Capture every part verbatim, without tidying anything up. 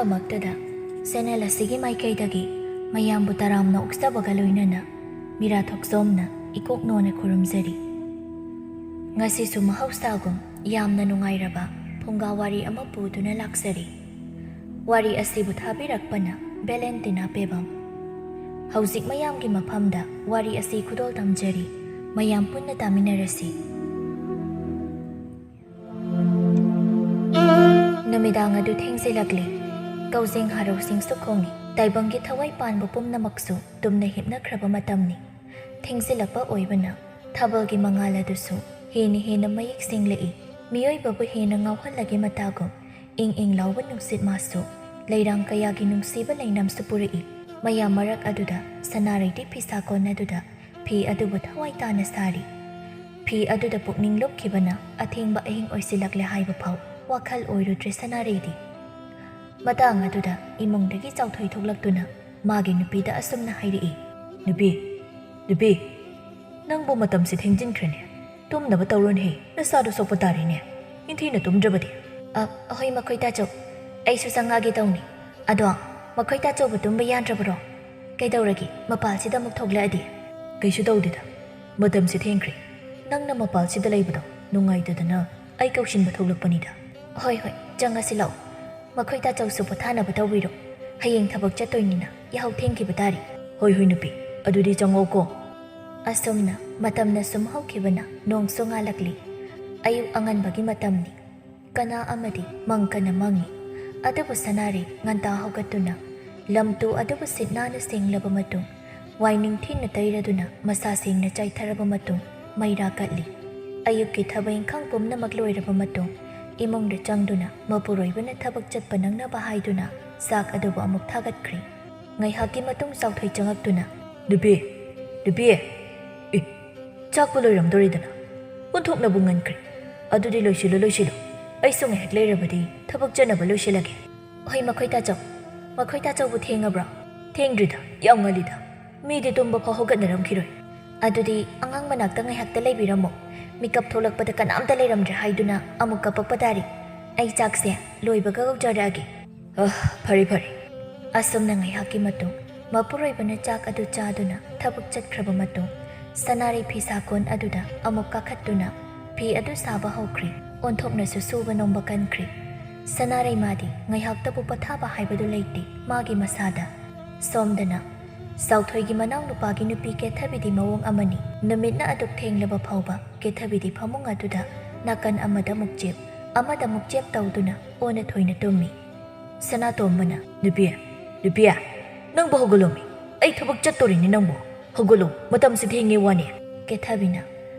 ꯃꯛꯇꯗ channel ꯑꯁꯤꯒꯤ ꯃꯥꯏꯀꯩꯗꯒꯤ ꯃꯌꯥꯝꯕꯨ ꯇꯔꯥꯝꯅ ꯑꯣꯛꯆꯕꯒ ꯂꯣꯏꯅꯅ ꯃꯤꯔꯥ ꯊꯣꯛꯆꯣꯝꯅ ꯏꯀꯣꯛ ꯅꯣꯟꯅ ꯈꯨꯔꯨꯝꯖꯔꯤ꯫ ꯉꯁꯤꯁꯨ ꯃꯍꯧꯁꯥꯒꯨꯝ ꯌꯥꯝꯅ ꯅꯨꯡꯉꯥꯏꯔꯕ ꯐꯨꯡꯒꯥ ꯋꯥꯔꯤ ꯑꯃ ꯄꯨꯗꯨꯅ ꯂꯥꯛꯆꯔꯤ꯫ ꯋꯥꯔꯤ ꯑꯁꯤꯕꯨ ꯊꯥꯕꯤꯔꯛꯄꯅ ꯚꯦꯂꯦꯟꯇꯤꯅꯥ ꯄꯦꯕꯝ꯫ ꯍꯧꯖꯤꯛ ꯃꯌꯥꯝꯒꯤ ꯃꯐꯝꯗ ꯋꯥꯔꯤ ꯑꯁꯤ ꯈꯨꯗꯣꯜ ꯇꯝꯖꯔꯤ꯫ ꯃꯌꯥꯝ ꯄꯨꯟꯅ ꯇꯥꯃꯤꯟꯅꯔꯁꯤ꯫ ꯅꯨꯃꯤꯗꯥꯡ ꯑꯗꯨ ꯊꯦꯡꯖꯤꯜꯂꯛꯂꯤ꯫ ꯀꯧꯖꯦꯡ ꯍꯔꯥꯎꯁꯤꯡꯁꯨ ꯈꯣꯡꯏ꯫ ꯇꯥꯏꯕꯪꯒꯤ ꯊꯋꯥꯏ ꯄꯥꯟꯕ ꯄꯨꯝꯅꯃꯛꯁꯨ ꯇꯨꯝꯅ ꯍꯤꯞꯅꯈ꯭ꯔꯕ ꯃꯇꯝꯅꯤ꯫ ꯊꯦꯡꯖꯤꯜꯂꯛꯄ ꯑꯣꯏꯕꯅ ꯊꯥꯕꯜꯒꯤ ꯃꯉꯥꯜ ꯑꯗꯨꯁꯨ ꯍꯦꯟꯅ ꯍꯦꯟꯅ ꯃꯌꯦꯛ ꯁꯦꯡꯂꯛꯏ꯫ ꯃꯤꯑꯣꯏꯕꯕꯨ ꯍꯦꯟꯅ ꯉꯥꯎꯍꯜꯂꯒꯦ ꯃꯇꯥꯒꯨꯝ ꯏꯪ ꯏꯪ ꯂꯥꯎꯕ ꯅꯨꯡꯁꯤꯠ ꯃꯥꯁꯨ ꯂꯩꯔꯥꯡ ꯀꯌꯥꯒꯤ ꯅꯨꯡꯁꯤꯕ ꯂꯩꯅꯝꯁꯨ ꯄꯨꯔꯛꯏ꯫ ꯃꯌꯥꯝ ꯃꯔꯛ ꯑꯗꯨꯗ ꯁꯅꯥꯔꯩꯗꯤ ꯐꯤꯁꯥ ꯀꯣꯟ ꯑꯗꯨꯗ ꯐꯤ ꯑꯗꯨꯕꯨ ꯊꯋꯥꯏ ꯇꯥꯅ ꯁꯥꯔꯤ꯫ ꯐꯤ ꯑꯗꯨꯗ ꯄꯨꯛꯅꯤꯡ ꯂꯨꯞꯈꯤꯕꯅ ꯑꯊꯦꯡꯕ ꯑꯍꯤꯡ ꯑꯣꯏꯁꯤꯜꯂꯛꯂꯦ ꯍꯥꯏꯕ ꯐꯥꯎ ꯋꯥꯈꯜ ꯑꯣꯏꯔꯨꯗ꯭ꯔꯦ ꯁꯅꯥꯔꯩꯗꯤ꯫ ꯃꯇꯥꯡ ꯑꯗꯨꯗ ꯏꯃꯨꯡꯗꯒꯤ ꯆꯥꯎꯊꯣꯏ ꯊꯣꯛꯂꯛꯇꯨꯅ ꯃꯥꯒꯤ ꯅꯨꯄꯤꯗ ꯑꯁꯨꯝꯅ ꯍꯥꯏꯔꯛꯏ꯫ "ꯅꯨꯄꯤ, ꯅꯨꯄꯤ, ꯅꯪꯕꯨ ꯃꯇꯝꯁꯤ ꯊꯦꯡꯖꯤꯟꯈ꯭ꯔꯦꯅꯦ꯫ ꯇꯨꯝꯅꯕ ꯇꯧꯔꯣꯅꯦꯍꯦ, ꯅꯁꯥꯗꯣ ꯁꯣꯛꯄ ꯇꯥꯔꯦꯅꯦ, ꯅꯤꯡꯊꯤꯅ ꯇꯨꯝꯗ꯭ꯔꯕꯗꯤ꯫" "ꯑ, ꯑꯍꯣꯏ ꯃꯈꯣꯏ ꯇꯥꯆꯧ, ꯑꯩꯁꯨ ꯆꯪꯉꯛꯑꯒꯦ ꯇꯧꯅꯤ꯫ ꯑꯗꯣ ꯃꯈꯣꯏ ꯇꯥꯆꯧꯕꯨ ꯇꯨꯝꯕ ꯌꯥꯗ꯭ꯔꯕꯔꯣ? ꯀꯩꯗꯧꯔꯒꯦ, ꯃꯄꯥꯜꯁꯤꯗ ꯑꯃꯨꯛ ꯊꯣꯛꯂꯛꯑꯗꯤ?" "ꯀꯩꯁꯨ ꯇꯧꯗꯦꯗ, ꯃꯇꯝꯁꯤ ꯊꯦꯡꯈ꯭ꯔꯦ꯫ ꯅꯪꯅ ꯃꯄꯥꯜꯁꯤꯗ ꯂꯩꯕꯗꯣ ꯅꯨꯡꯉꯥꯏꯇꯗꯅ ꯑꯩ ꯀꯧꯁꯤꯟꯕ ꯊꯣꯛꯂꯛꯄꯅꯤꯗ꯫" "ꯍꯣꯏ ꯍꯣꯏ, ꯆꯪꯉꯁꯤ ꯂꯥꯛꯑꯣ꯫ ꯃꯈꯣꯏ ꯇꯥꯆꯧꯁꯨ ꯄꯣꯊꯥꯅꯕ ꯇꯧꯕꯤꯔꯣ꯫ ꯍꯌꯦꯡ ꯊꯕꯛ ꯆꯠꯇꯣꯏꯅꯤꯅ ꯌꯥꯍꯧ ꯊꯦꯡꯈꯤꯕ ꯇꯥꯔꯦ꯫" "ꯍꯣꯏ ꯍꯣꯏ ꯅꯨꯄꯤ, ꯑꯗꯨꯗꯤ ꯆꯪꯉꯛꯑꯣꯀꯣ꯫" ꯑꯁꯨꯝꯅ ꯃꯇꯝꯅ ꯁꯨꯝ ꯍꯧꯈꯤꯕꯅ ꯅꯣꯡꯁꯨ ꯉꯥꯜꯂꯛꯂꯤ꯫ ꯑꯌꯨꯛ ꯑꯉꯟꯕꯒꯤ ꯃꯇꯝꯅꯤ꯫ ꯀꯅꯥ ꯑꯃꯗꯤ ꯃꯪ ꯀꯟꯅ ꯃꯪꯉꯤ꯫ ꯑꯗꯨꯕꯨ ꯁꯅꯥꯔꯩ ꯉꯟꯇꯥ ꯍꯧꯒꯠꯇꯨꯅ ꯂꯝ ꯇꯨ ꯑꯗꯨꯕꯨ ꯁꯤꯠ ꯅꯥꯟꯅ ꯁꯦꯡꯂꯕ ꯃꯇꯨꯡ, ꯋꯥꯏ ꯅꯤꯡꯊꯤꯅ ꯇꯩꯔꯗꯨꯅ ꯃꯁꯥ ꯁꯦꯡꯅ ꯆꯥꯏꯊꯔꯕ ꯃꯇꯨꯡ ꯃꯩꯔꯥ ꯀꯠꯂꯤ꯫ ꯑꯌꯨꯛꯀꯤ ꯊꯕꯛ ꯏꯪꯈꯥꯡ ꯄꯨꯝꯅꯃꯛ ꯂꯣꯏꯔꯕ ꯃꯇꯨꯡ ꯏꯃꯨꯡꯗ ꯆꯪꯗꯨꯅ ꯃꯄꯨꯔꯣꯏꯕꯅ ꯊꯕꯛ ꯆꯠꯄ ꯅꯪꯅꯕ ꯍꯥꯏꯗꯨꯅ ꯆꯥꯛ ꯑꯗꯨꯕꯨ ꯑꯃꯨꯛ ꯊꯥꯒꯠꯈ꯭ꯔꯦ꯫ ꯉꯥꯏꯍꯥꯛꯀꯤ ꯃꯇꯨꯡ ꯆꯥꯎꯊꯣꯏ ꯆꯪꯉꯛꯇꯨꯅ, "ꯅꯨꯄꯤ, ꯅꯨꯄꯤ, ꯏ, ꯆꯥꯛꯄꯨ ꯂꯣꯏꯔꯝꯗꯣꯔꯤꯗꯅ, ꯑꯣꯟꯊꯣꯛꯅꯕꯨ ꯉꯟꯈ꯭ꯔꯦ꯫ ꯑꯗꯨꯗꯤ ꯂꯣꯏꯁꯤꯜꯂꯨ, ꯂꯣꯏꯁꯤꯜꯂꯨ꯫ ꯑꯩꯁꯨ ꯉꯥꯏꯍꯥꯛ ꯂꯩꯔꯕꯗꯤ ꯊꯕꯛ ꯆꯠꯅꯕ ꯂꯣꯏꯁꯤꯜꯂꯒꯦ꯫" "ꯍꯣꯏ ꯃꯈꯣꯏ ꯇꯥꯆꯧ꯫ ꯃꯈꯣꯏ ꯇꯥꯆꯧꯕꯨ ꯊꯦꯡꯉꯕ꯭ꯔꯣ?" "ꯊꯦꯡꯗ꯭ꯔꯤꯗ, ꯌꯥꯝ ꯉꯜꯂꯤꯗ꯫ ꯃꯤꯗꯤ ꯇꯨꯝꯕ ꯐꯥꯎ ꯍꯧꯒꯠꯅꯔꯝꯈꯤꯔꯣꯏ꯫" "ꯑꯗꯨꯗꯤ ꯑꯉꯥꯡ ꯃꯅꯥꯛꯇ ꯉꯥꯏꯍꯥꯛꯇ ꯂꯩꯕꯤꯔꯝꯃꯣ꯫ ꯃꯤꯀꯞ ꯊꯣꯛꯂꯛꯄꯗ ꯀꯅꯥꯝꯇ ꯂꯩꯔꯝꯗ꯭ꯔꯦ ꯍꯥꯏꯗꯨꯅ ꯑꯃꯨꯛ ꯀꯄꯛꯄ ꯇꯥꯔꯤ꯫ ꯑꯩ ꯆꯥꯛꯁꯦ ꯂꯣꯏꯕꯒ ꯀꯧꯖꯔꯛꯑꯒꯦ꯫" ꯑ, ꯐꯔꯦ, ꯐꯔꯦ꯫ ꯑꯁꯨꯝꯅ ꯉꯥꯏꯍꯥꯛꯀꯤ ꯃꯇꯨꯡ ꯃꯄꯨꯔꯣꯏꯕꯅ ꯆꯥꯛ ꯑꯗꯨ ꯆꯥꯗꯨꯅ ꯊꯕꯛ ꯆꯠꯈ꯭ꯔꯕ ꯃꯇꯨꯡ, ꯁꯅꯥꯔꯩ ꯐꯤ ꯁꯥꯀꯣꯟ ꯑꯗꯨꯗ ꯑꯃꯨꯛ ꯀꯥꯈꯠꯇꯨꯅ ꯐꯤ ꯑꯗꯨ ꯁꯥꯕ ꯍꯧꯈ꯭ꯔꯦ꯫ ꯑꯣꯟꯊꯣꯛꯅꯁꯨ ꯁꯨꯕ ꯅꯣꯝꯕ ꯀꯟꯈ꯭ꯔꯦ꯫ ꯁꯅꯥꯔꯩ ꯃꯥꯗꯤ ꯉꯥꯏꯍꯥꯛꯇꯕꯨ ꯄꯣꯊꯥꯕ ꯍꯥꯏꯕꯗꯨ ꯂꯩꯇꯦ ꯃꯥꯒꯤ ꯃꯁꯥꯗ꯫ ꯁꯣꯝꯗꯅ ꯆꯥꯎꯊꯣꯏꯒꯤ ꯃꯅꯥꯎꯅꯨꯄꯥꯒꯤ ꯅꯨꯄꯤ ꯀꯦꯊꯕꯤꯗꯤ ꯃꯑꯣꯡ ꯑꯃꯅꯤ꯫ ꯅꯨꯃꯤꯠꯅ ꯑꯗꯨꯛ ꯊꯦꯡꯂꯕ ꯐꯥꯎꯕ ꯀꯦꯊꯕꯤꯗꯤ ꯐꯃꯨꯡ ꯑꯗꯨꯗ ꯅꯥꯀꯟ ꯑꯃꯗ ꯑꯃꯨꯛ ꯆꯦꯞ, ꯑꯃꯗ ꯑꯃꯨꯛ ꯆꯦꯞ ꯇꯧꯗꯨꯅ ꯑꯣꯟꯅ ꯊꯣꯏꯅ ꯇꯨꯝꯃꯤ꯫ ꯁꯅꯥꯇꯣꯝꯕꯅ, "ꯅꯨꯄꯤ, ꯅꯨꯄꯤ, ꯅꯪꯕꯨ ꯍꯧꯒꯠꯂꯣꯃꯤ꯫ ꯑꯩ ꯊꯕꯛ ꯆꯠꯇꯣꯔꯤꯅꯤ ꯅꯪꯕꯨ꯫ ꯍꯧꯒꯠꯂꯣ, ꯃꯇꯝꯁꯤ ꯊꯦꯡꯉꯦ ꯋꯥꯅꯤ꯫" ꯀꯦꯊꯕꯤꯅ,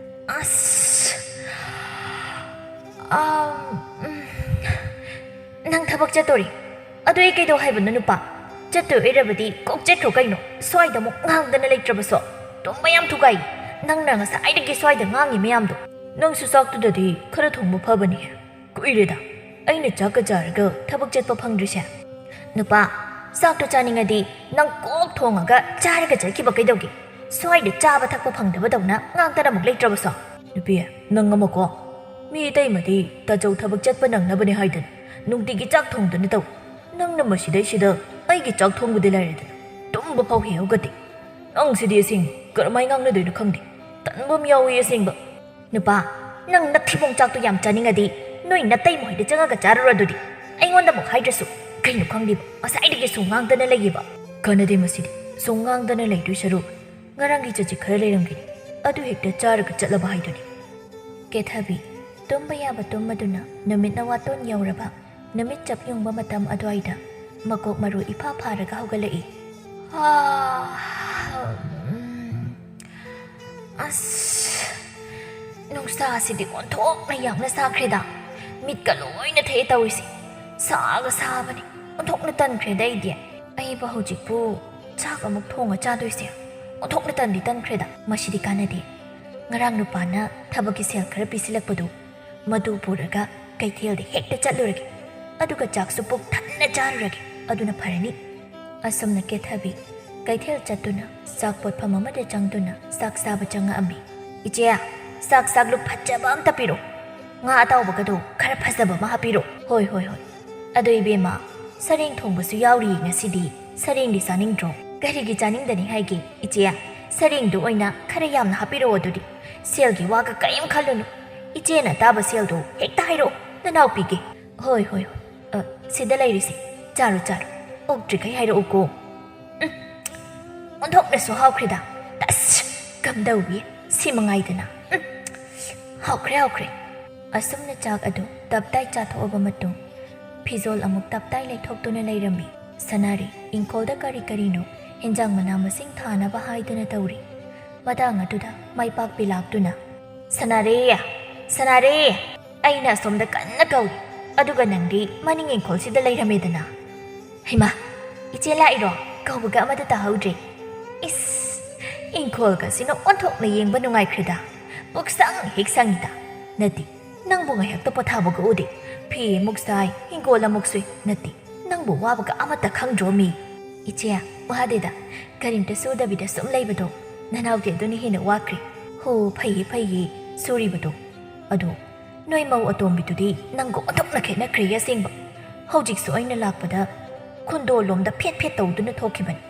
"ꯑꯁ, ꯑꯥ, ꯎꯝ, ꯅꯪ ꯊꯕꯛ ꯆꯠꯇꯣꯔꯤ? ꯑꯗꯨ ꯑꯩ ꯀꯩꯗꯧ ꯍꯥꯏꯕꯅꯣ ꯅꯨꯄꯥ? ꯆꯠꯇꯣꯏ ꯑꯣꯏꯔꯕꯗꯤ ꯀꯣꯛ ꯆꯠꯈ꯭ꯔꯣ ꯀꯩꯅꯣ꯫ ꯁ꯭ꯋꯥꯏꯗ ꯑꯃꯨꯛ ꯉꯥꯡꯗꯅ ꯂꯩꯇ꯭ꯔꯕꯁꯨ꯫ ꯇꯨꯝꯕ ꯌꯥꯝ ꯊꯨꯒꯥꯏ꯫ ꯅꯪꯅ ꯉꯁꯥꯏꯗꯒꯤ ꯁ꯭ꯋꯥꯏꯗ ꯉꯥꯡꯉꯤ ꯃꯌꯥꯝꯗꯣ꯫ ꯅꯪꯁꯨ ꯆꯥꯛꯇꯨꯗꯗꯤ ꯈꯔ ꯊꯣꯡꯕ ꯐꯕꯅꯤꯍꯦ꯫ ꯀꯨꯏꯔꯦꯗ ꯑꯩꯅ ꯆꯥꯛꯀ ꯆꯥꯔꯒ ꯊꯕꯛ ꯆꯠꯄ ꯐꯪꯗ꯭ꯔꯤꯁꯦ꯫" "ꯅꯨꯄꯥ, ꯆꯥꯛꯇꯣ ꯆꯥꯅꯤꯡꯉꯗꯤ ꯅꯪ ꯀꯣꯛ ꯊꯣꯡꯉꯒ ꯆꯥꯔꯒ ꯆꯠꯈꯤꯕ ꯀꯩꯗꯧꯒꯦ? ꯁ꯭ꯋꯥꯏꯗ ꯆꯥꯕ ꯊꯛꯄ ꯐꯪꯗꯕꯗꯧꯅ ꯉꯥꯡꯗꯅ ꯑꯃꯨꯛ ꯂꯩꯇ꯭ꯔꯕꯁꯨ꯫" "ꯅꯨꯄꯤ, ꯅꯪ ꯑꯃꯀꯣ, ꯃꯤ ꯑꯇꯩꯃꯗꯤ ꯇꯥꯆꯧ ꯊꯕꯛ ꯆꯠꯄ ꯅꯪꯅꯕꯅꯦ ꯍꯥꯏꯗꯅ ꯅꯨꯡꯇꯤꯒꯤ ꯆꯥꯛ ꯊꯣꯡꯗꯅ ꯇꯧ꯫ ꯅꯪꯅ ꯃꯁꯤꯗꯩꯁꯤꯗ ꯑꯩꯒꯤ ꯆꯥꯛ ꯊꯣꯡꯕꯗꯤ ꯂꯥꯏꯔꯗꯅ ꯇꯨꯝꯕ ꯐꯥꯎ ꯍꯦꯛ ꯍꯧꯒꯠꯇꯦ꯫ ꯅꯪ ꯁꯤꯗꯤ ꯑꯁꯦꯡꯕ ꯀꯔꯝꯍꯥꯏ ꯉꯥꯡꯅꯗꯣꯏꯅꯣ ꯈꯪꯗꯦ꯫ ꯇꯟꯕ ꯑꯃ ꯌꯥꯎꯏ ꯑꯁꯦꯡꯕ꯫" "ꯅꯨꯄꯥ, ꯅꯪ ꯅꯊꯤꯕꯣꯡ ꯆꯥꯛꯇꯣ ꯌꯥꯝ ꯆꯥꯅꯤꯡꯉꯗꯤ ꯅꯣꯏ ꯅꯇꯩꯃ ꯍꯣꯏꯗ ꯆꯪꯉꯒ ꯆꯥꯔꯨꯔꯣ ꯑꯗꯨꯗꯤ꯫ ꯑꯩꯉꯣꯟꯗ ꯑꯃꯨꯛ ꯍꯥꯏꯗ꯭ꯔꯁꯨ ꯀꯩꯅꯣ ꯈꯪꯗꯦꯕ, ꯉꯁꯥꯏꯗꯒꯤ ꯁꯨꯝ ꯉꯥꯡꯗꯅ ꯂꯩꯌꯦꯕ꯫" "ꯀꯥꯟꯅꯗꯦ ꯃꯁꯤꯗꯤ, ꯁꯨꯝ ꯉꯥꯡꯗꯅ ꯂꯩꯗꯣꯏ ꯁꯔꯨꯛ ꯉꯔꯥꯡꯒꯤ ꯆꯖꯤꯛ ꯈꯔ ꯂꯩꯔꯝꯒꯅꯤ, ꯑꯗꯨ ꯍꯦꯛꯇ ꯆꯥꯔꯒ ꯆꯠꯂꯕ ꯍꯥꯏꯗꯨꯅꯤ꯫" ꯀꯦꯊꯕꯤ ꯇꯨꯝꯕ ꯌꯥꯕ ꯇꯨꯝꯃꯗꯨꯅ ꯅꯨꯃꯤꯠꯅ ꯋꯥꯇꯣꯟ ꯌꯧꯔꯕ ꯅꯨꯃꯤꯠ ꯆꯞ ꯌꯨꯡꯕ ꯃꯇꯝ ꯑꯗꯨꯋꯥꯏꯗ ꯃꯀꯣꯛ ꯃꯔꯨ ꯏꯐꯥ ꯐꯥꯔꯒ ꯍꯧꯒꯠꯂꯛꯏ꯫ "ꯑꯥ, ꯎꯝ, ꯑꯁ, ꯅꯨꯡꯁꯥꯁꯤꯗꯤ ꯑꯣꯟꯊꯣꯛꯅ ꯌꯥꯝꯅ ꯁꯥꯈ꯭ꯔꯦꯗ꯫ ꯃꯤꯠꯀ ꯂꯣꯏꯅ ꯊꯛꯑꯦ ꯇꯧꯔꯤꯁꯦ꯫ ꯁꯥꯒ ꯁꯥꯕꯅꯤ꯫ ꯑꯣꯟꯊꯣꯛꯅ ꯇꯟꯈ꯭ꯔꯦꯗ ꯑꯩꯗꯤ꯫ ꯑꯩꯕꯨ ꯍꯧꯖꯤꯛꯄꯨ ꯆꯥꯛ ꯑꯃꯨꯛ ꯊꯣꯡꯉ ꯆꯥꯗꯣꯏꯁꯦ꯫ ꯑꯣꯟꯊꯣꯛꯅ ꯇꯟꯗꯤ ꯇꯟꯈ꯭ꯔꯦꯗ꯫ ꯃꯁꯤꯗꯤ ꯀꯥꯟꯅꯗꯦ꯫ ꯉꯔꯥꯡ ꯅꯨꯄꯥꯅ ꯊꯕꯛꯀꯤ ꯁꯦꯜ ꯈꯔ ꯄꯤꯁꯤꯜꯂꯛꯄꯗꯨ, ꯃꯗꯨ ꯄꯨꯔꯒ ꯀꯩꯊꯦꯜꯗ ꯍꯦꯛꯇ ꯆꯠꯂꯨꯔꯒꯦ꯫ ꯑꯗꯨꯒ ꯆꯥꯛꯁꯨ ꯄꯨꯛ ꯊꯟꯅ ꯆꯥꯔꯨꯔꯒꯦ꯫ ꯑꯗꯨꯅ ꯐꯔꯅꯤ꯫" ꯑꯁꯨꯝꯅ ꯀꯦꯊꯕꯤ ꯀꯩꯊꯦꯜ ꯆꯠꯇꯨꯅ ꯆꯥꯛ ꯄꯣꯠꯐꯝ ꯑꯃꯗ ꯆꯪꯗꯨꯅ ꯆꯥꯛ ꯆꯥꯕ ꯆꯪꯉꯛꯑꯝꯃꯤ꯫ "ꯏꯆꯦ, ꯆꯥꯛ ꯆꯥꯛꯂꯨꯛ ꯐꯖꯕ ꯑꯝꯇ ꯄꯤꯔꯣ꯫ ꯉꯥ ꯑꯇꯥꯎꯕꯒꯗꯣ ꯈꯔ ꯐꯖꯕ ꯑꯃ ꯍꯥꯞꯄꯤꯔꯣ꯫" "ꯍꯣꯏ, ꯍꯣꯏ, ꯍꯣꯏ꯫ ꯑꯗꯣ ꯏꯕꯦꯝꯃ, ꯁꯔꯦꯡ ꯊꯣꯡꯕꯁꯨ ꯌꯥꯎꯔꯤ ꯉꯁꯤꯗꯤ꯫ ꯁꯔꯦꯡꯗꯤ ꯆꯥꯅꯤꯡꯗ꯭ꯔꯣ? ꯀꯔꯤꯒꯤ ꯆꯥꯅꯤꯡꯗꯅꯤ ꯍꯥꯏꯒꯦ, ꯏꯆꯦ? ꯁꯔꯦꯡꯗꯨ ꯑꯣꯏꯅ ꯈꯔ ꯌꯥꯝꯅ ꯍꯥꯞꯄꯤꯔꯛꯑꯣ ꯑꯗꯨꯗꯤ꯫ ꯁꯦꯜꯒꯤ ꯋꯥꯒ ꯀꯔꯤꯝ ꯈꯜꯂꯨꯅꯨ꯫ ꯏꯆꯦꯅ ꯇꯥꯕ ꯁꯦꯜꯗꯣ ꯍꯦꯛꯇ ꯍꯥꯏꯔꯛꯑꯣ, ꯅꯅꯥꯎꯄꯤꯒꯦ꯫ ꯍꯣꯏ, ꯍꯣꯏ, ꯍꯣꯏ꯫ ꯑ, ꯁꯤꯗ ꯂꯩꯔꯤꯁꯦ꯫ ꯆꯥꯔꯣ, ꯆꯥꯔꯣ꯫ ꯑꯣꯛꯇ꯭ꯔꯤꯈꯩ ꯍꯥꯏꯔꯛꯎꯀꯣ꯫ ꯎꯝ꯫ ꯑꯣꯟꯊꯣꯛꯅꯁꯨ ꯍꯥꯎꯈ꯭ꯔꯦꯗ꯫ ꯑꯁ! ꯀꯝꯗꯧꯏ? ꯁꯤ ꯃꯉꯥꯏꯗꯅ꯫ ꯎꯝ꯫ ꯍꯥꯎꯈ꯭ꯔꯦ, ꯍꯥꯎꯈ꯭ꯔꯦ꯫ ꯑꯁꯨꯝꯅ ꯆꯥꯛ ꯑꯗꯨ ꯇꯞꯇꯥꯏ ꯆꯥꯊꯣꯛꯑꯕ ꯃꯇꯨꯡ, ꯐꯤꯖꯣꯜ ꯑꯃꯨꯛ ꯇꯞꯇꯥꯏ ꯂꯩꯊꯣꯛꯇꯨꯅ ꯂꯩꯔꯝꯃꯤ꯫ ꯁꯅꯥꯔꯤ ꯏꯪꯈꯣꯜꯗ ꯀꯔꯤ ꯀꯔꯤꯅꯣ ꯍꯦꯟꯖꯥꯡ ꯃꯅꯥ ꯃꯁꯤꯡ ꯊꯥꯅꯕ ꯍꯥꯏꯗꯨꯅ ꯇꯧꯔꯤ꯫ ꯃꯇꯥꯡ ꯑꯗꯨꯗ ꯃꯥꯏꯄꯥꯛꯄꯤ ꯂꯥꯛꯇꯨꯅ, "ꯁꯅꯥꯔꯤ! ꯁꯅꯥꯔꯤ! ꯑꯩꯅ ꯑꯁꯣꯝꯗ ꯀꯟꯅ ꯀꯧꯏ, ꯑꯗꯨꯒ ꯅꯪꯗꯤ ꯃꯅꯤꯡ ꯏꯪꯈꯣꯜꯁꯤꯗ ꯂꯩꯔꯝꯃꯦꯗꯅ꯫ ꯍꯩꯃꯥ! ꯏꯆꯦ ꯂꯥꯛꯏꯔꯣ? ꯀꯧꯕꯒ ꯑꯃꯠꯇ ꯇꯥꯍꯧꯗ꯭ꯔꯦ꯫ ꯏꯁ! ꯏꯪꯈꯣꯜꯒꯁꯤꯅ ꯑꯣꯟꯊꯣꯛꯅ ꯌꯦꯡꯕ ꯅꯨꯡꯉꯥꯏꯈ꯭ꯔꯦꯗ꯫ ꯄꯨꯛꯁꯪ ꯍꯦꯛ ꯁꯪꯉꯤꯗ꯫ ꯅꯠꯇꯦ, ꯅꯪꯕꯨ ꯉꯥꯏꯍꯥꯛꯇ ꯄꯣꯊꯥꯕꯒ ꯎꯗꯦ꯫ ꯐꯤ ꯑꯃꯨꯛ ꯁꯥꯏ, ꯏꯪꯈꯣꯜ ꯑꯃꯨꯛ ꯁꯨꯏ꯫ ꯅꯠꯇꯦ, ꯅꯪꯕꯨ ꯋꯥꯕꯒ ꯑꯃꯠꯇ ꯈꯪꯗ꯭ꯔꯣ ꯃꯤ?" "ꯏꯆꯦ, ꯋꯥꯗꯦꯗ꯫ ꯀꯔꯤꯝꯇ ꯁꯨꯗꯕꯤꯗ ꯁꯨꯝ ꯂꯩꯕꯗꯣ ꯅꯅꯥꯎꯗꯤ ꯑꯗꯨꯅ ꯍꯦꯟꯅ ꯋꯥꯈ꯭ꯔꯦ꯫ ꯍꯣ, ꯐꯩꯌꯦ, ꯐꯩꯌꯦ ꯁꯨꯔꯤꯕꯗꯣ꯫ ꯑꯗꯣ ꯅꯣꯏ ꯃꯧ ꯑꯇꯣꯝꯕꯤꯗꯨꯗꯤ ꯅꯪꯒ ꯑꯣꯟꯊꯣꯛꯅ ꯈꯦꯠꯅꯈ꯭ꯔꯦ ꯑꯁꯦꯡꯕ꯫ ꯍꯧꯖꯤꯛꯁꯨ ꯑꯩꯅ ꯂꯥꯛꯄꯗ ꯈꯨꯟꯗꯣꯜꯂꯣꯝꯗ ꯐꯦꯠ ꯐꯦꯠ ꯇꯧꯗꯨꯅ ꯊꯣꯛꯈꯤꯕꯅꯤ꯫